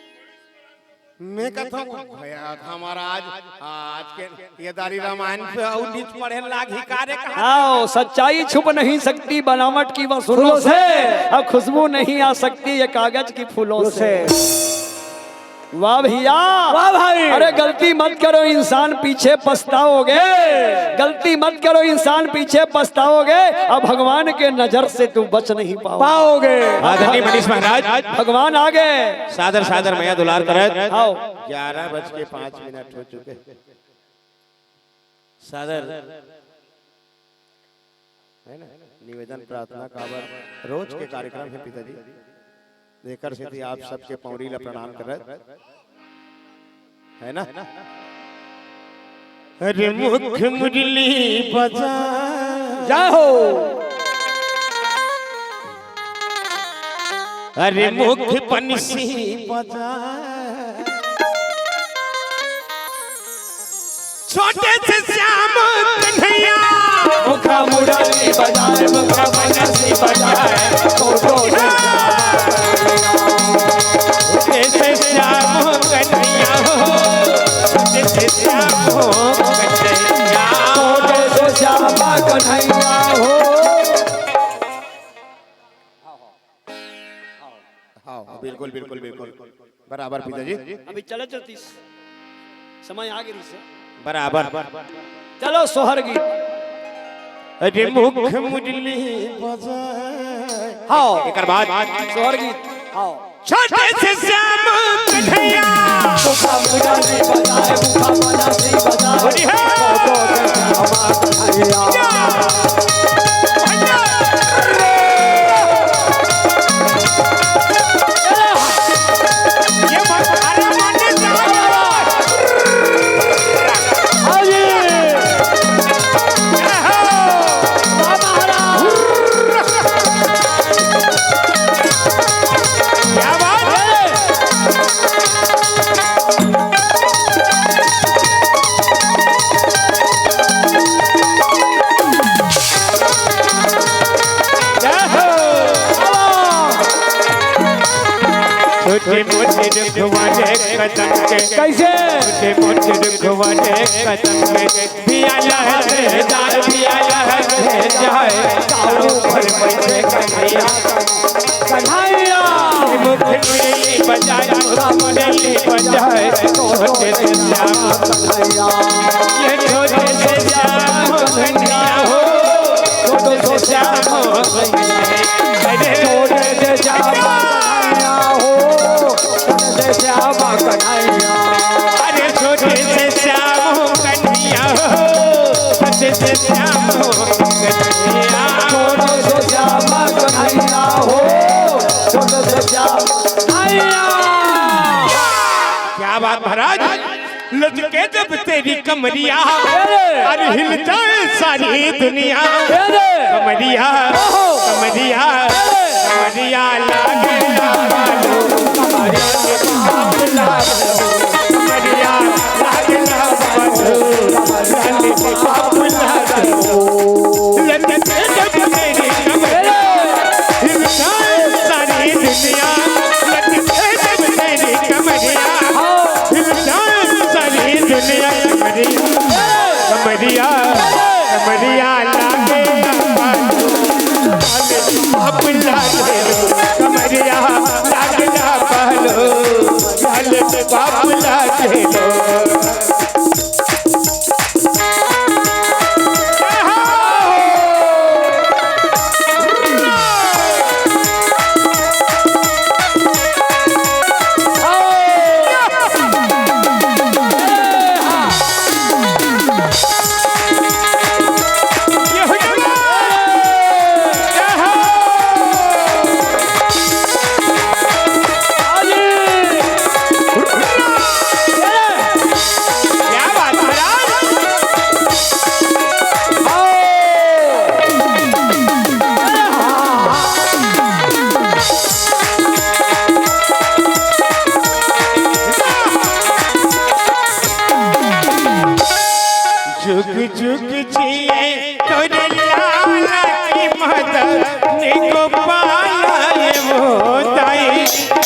मैं कहता हूँ भैया था महाराज, आज के ये दारी रामायण पे अउ नीच पढ़े लागी का रे कहा। आओ, सच्चाई छुप नहीं सकती बनावट की वसूलों से, और खुशबू नहीं आ सकती ये कागज की फूलों से। वाह भैया। वाह भाई। अरे गलती मत करो इंसान पीछे पछताओगे, गलती मत करो इंसान पीछे पछताओगे, अब भगवान के नजर से तू बच नहीं पाओगे। पाओगे। आदरणीय मनीष महाराज। भगवान आगे। सादर सादर मया दुलार करत। आओ। ग्यारह बज के पाँच मिनट हो चुके। सादर, है ना, निवेदन प्रार्थना काबर रोज के कार्यक्रम हे पिताजी, एकर सेती आप सबके पौरी ला प्रणाम करत, है ना। अरे मुख मुरली बजा। जय हो। अरे मुख बंसी बजा। छोटे से श्याम कन्हैया। मुखा मुरली बजाए, मुखा बंसी बजाए, छोटे से श्याम कन्हैया। छोटे से श्याम कन्हैया हो, छोटे से श्याम कन्हैया। छोटे से श्याम कन्हैया हो। हाँ, हाँ, बिल्कुल, बिल्कुल, बिल्कुल। बराबर पिताजी। अभी चले चलती समय आ गई से। बराबर। चलो सोहर गीत। अरे मुख मुरली बजाए। हाँ। एकर बाद सोहर गीत। हाँ। छोटे से श्याम कन्हैया। मुखा मुरली बजाए, मुखा बंसी बजाए। हरि हर। छोटे से श्याम कन्हैया। ये मत, अरे मत जाओ। क्या बात है? छोटे मोटे दुखवा रे कदम के। कैसे? छोटे मोटे दुखवा रे कदम के। पिया लहर दार, पिया लहर जाए। ताऊ पर बैठे कन्हैया। कन्हैया। मुख मुरली बजाए, मुख मुरली बजाए। छोटे से श्याम कन्हैया। ये छोटे से श्याम कन्हैया हो। श्याम हो। अरे छोटे से श्याम कन्हैया हो, छोटे से श्याम कन्हैया। अरे छोटे से श्याम कन्हैया हो, छोटे से श्याम कन्हैया। छोटे से श्याम कन्हैया हो, छोटे से श्याम कन्हैया। क्या बात महाराज। लचके जब तेरी कमरिया, अरे! अरे हिल जाए सारी दुनिया। अरे! कमरिया, ओहो! कमरिया, अरे! कमरिया लागे ना बालू, कमरिया में पाप लागो, कमरिया लागे ना बालू, कमरिया में पाप लागो। लचके जब तेरी कमरिया, अरे! हिल जाए सारी दुनिया, लचके जब तेरी कमरिया। हाँ। हिल जाए सारी दुनिया कमरिया, कमरिया, कमरिया लागे ना बालू, लाले पाप लागे लो, कमरिया लागे ना बालू, लाले पाप लागे लो। क्या बात महाराज। जुग जुग जिए तोरे लाला की मदन गोपाल, ये वो दाई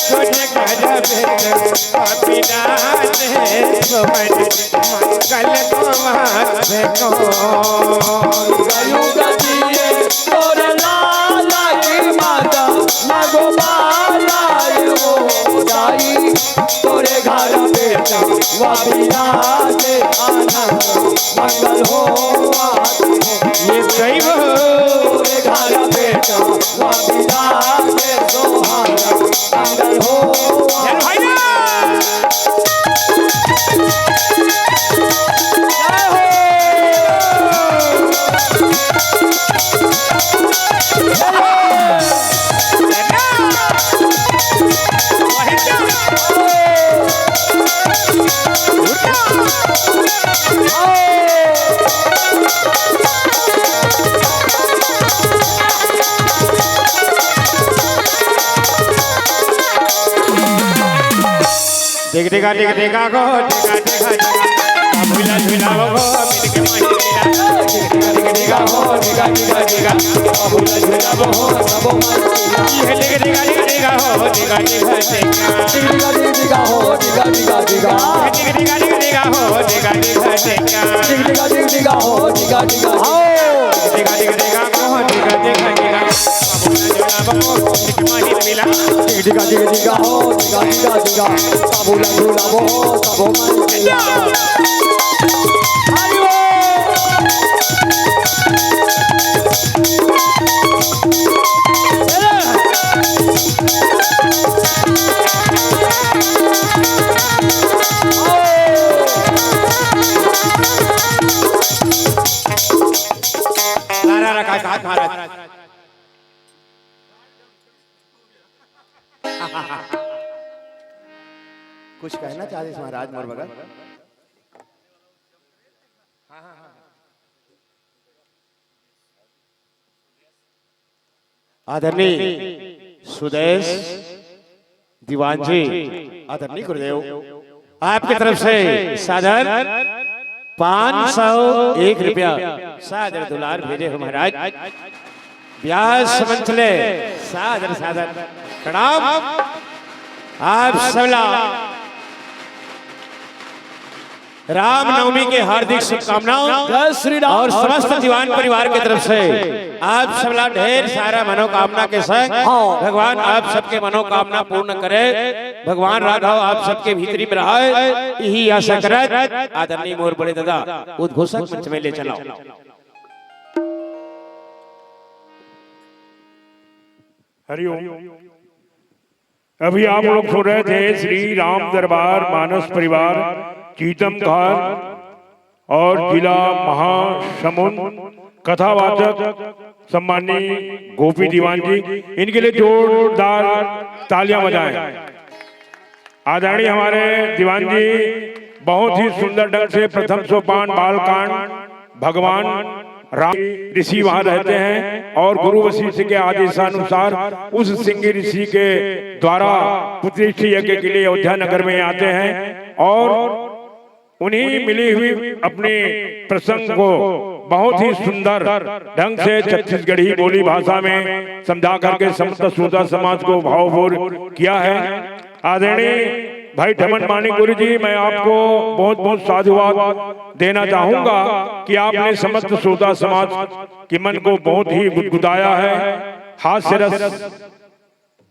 तोरे घर में अविनाश है सोहन मंगल कुमार को। जुग जिए तोरे लाला की मदन गोपाल, ये वो दाई तोरे घर बेटा वा विराजे आनंद मंगल हो आनंद हो। ये दैव तोरे घर बेटा वा विराजे सोहाना मंगल हो। चल भैया। जय हो। डिग डिगा डिग डिगा गो, डिगा डिगा डिगा। झूला झूला वो गो, मिल के माही मिला। डिग डिगा डिग डिगा हो, डिगा डिगा डिगा। झूला झूला वो गो, सबो माही मिला। ये डिग डिगा डिग डिगा हो, डिगा डिगा डिगा। डिग डिगा डिग डिगा हो, डिगा डिगा डिगा। डिग डिगा डिग डिगा हो, डिगा डिगा डिगा। डिग डिगा डिग डिगा हो, डिगा डिगा डिगा। डिगा डिग डिगा हो, डिगा डिगा डिगा। झूला झूला वो गो, मिल के माही मिला। डिगा डिगा डिगा हो, डिगा डिगा डिगा। सबो ला झूलाबो, सबो मन के। नारा रखा साथ महाराज। कुछ कहना चाहते महाराज मोर बगल? आदरणीय सुदेश दीवान जी, आदरणीय गुरुदेव, आपके तरफ से सादर पाँच सौ एक रुपया सादर दुलार भेजे हो महाराज। व्यास मंथले सादर सादर प्रणाम। आप सबला रामनवमी के हार्दिक शुभकामनाओं जय श्री राम। और समस्त दीवान परिवार की तरफ से आप सबला ढेर सारा मनोकामना के संग हाँ। भगवान आप सबके मनोकामना पूर्ण करे। भगवान राघव आप सबके भीतरी में रहे, यही आशा करत आदरणीय मोर बड़े दादा उद्घोषक मंच में ले चलाओ। हरिओम। अभी आप लोग सुन रहे थे श्री राम दरबार मानस परिवार चीतम धार और जिला महासमुंद, कथावाचक सम्माननीय गोपी दीवान जी। इनके लिए जोरदार तालियां बजाएं। आदरणीय हमारे दीवान जी बहुत ही सुंदर ढंग से प्रथम सोपान बालकांड, भगवान राम ऋषि वहां रहते हैं और गुरु वशिष्ठ के आदेशानुसार उस सिंह ऋषि के द्वारा पुत्रेष्टि यज्ञ के लिए अयोध्या नगर में आते हैं और उन्हीं मिली हुई अपने प्रसंग को बहुत ही सुंदर ढंग से छत्तीसगढ़ी बोली भाषा में समझा करके समस्त श्रोता समाज को भावभोर किया है। आदरणीय भाई ठमन मानिक गुरु जी, मैं आपको बहुत बहुत साधुवाद देना चाहूंगा कि आपने समस्त श्रोता समाज के मन को बहुत ही गुदगुदाया है। हास्य रस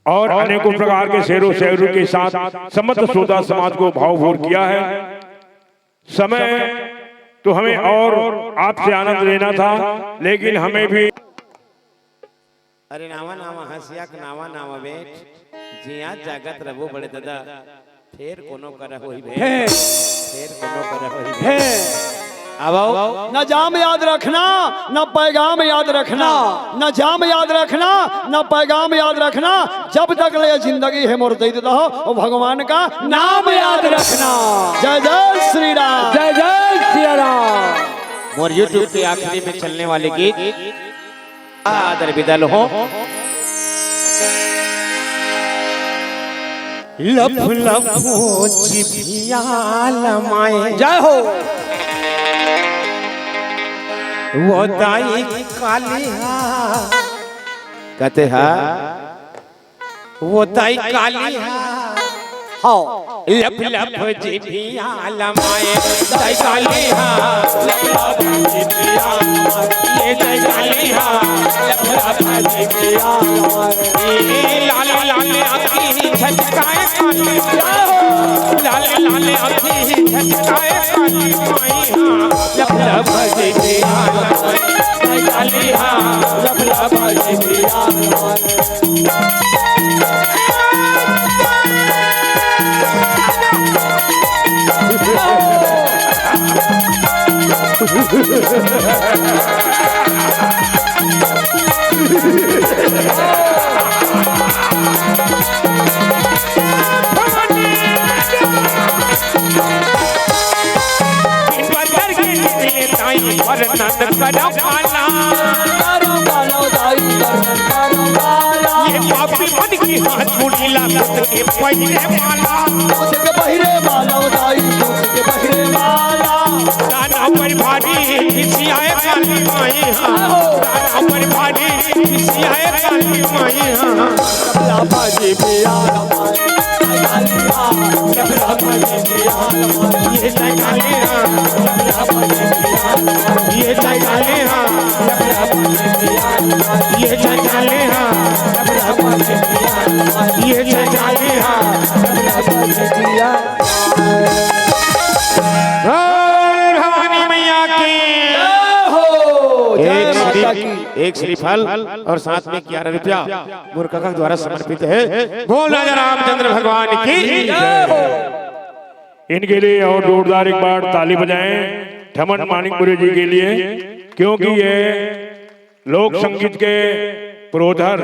और अनेकों प्रकार के शेरों शायरों के साथ समस्त श्रोता समाज को भावभोर किया है। समय तो हमें और आपसे आनंद लेना था, लेकिन हमें भी अरे नावा नावा हंसिया के नावा नावा बेट, जिया जागत रहो बड़े दादा, फेर कोनो करा होई बे। हे। फेर कोनो करा होई बे। हे। अब आओ। न जाम याद रखना, न पैगाम याद रखना, न जाम याद रखना, न पैगाम याद रखना। जब तक ले जिंदगी है मोर दे देता हो, वो भगवान का नाम याद रखना। जय जय श्री राम। जय जय सिया राम। मोर YouTube के आखिरी में चलने वाले गीत आदर विदा लो। लफ लफ जिभिया लमाए। जय हो। वो दाई कालिहा। कहते हा, वो दाई कालिहा। हाँ। लफ लफ जिभिया लमाए, दाई कालिहा। लफ लफ जिभिया, ये दाई कालिहा। लफ लफ जिभिया लमाए। ए लाल लाल आँखी झटकाए कालिहा। लाल लाल आँखी झटकाए कालिहा। लफ लफ जिभिया लमाए, दाई कालिहा। लफ लफ जिभिया लमाए। बदर के निकले ताई, वरनन करम वाला। करम वाला दाई, वरनन करम वाला। ये पापी मन की हाथ मुड़ीला, खुद के पहिरे वाला। खुद के पहिरे वाला दाई, खुद के पहिरे वाला। दाना पर भारी खिसियाए काली माई हाँ। दाना पर भारी खिसियाए काली माई हाँ। लफड़ा बाजी पिया लमाए, कालिहा, लफड़ा बाजी पिया लमाए। ये जय कालिहा, लफड़ा बाजी पिया लमाए। ये जय कालिहा, लफड़ा बाजी पिया लमाए। ये जय कालिहा, लफड़ा बाजी पिया लमाए। ये जय कालिहा, लफड़ा बाजी पिया लमाए। बोल भवानी मैया की। जय हो, जय एक माता श्री, की। एक श्रीफल और साथ में ग्यारह रुपया मोर कका के द्वारा समर्पित है। बोल राजा रामचंद्र भगवान की। जय हो। इनके लिए और जोरदार एक बार ताली बजाएं ठमन मानिक गुरु जी के लिए, क्योंकि ये लोक संगीत के पुरोधर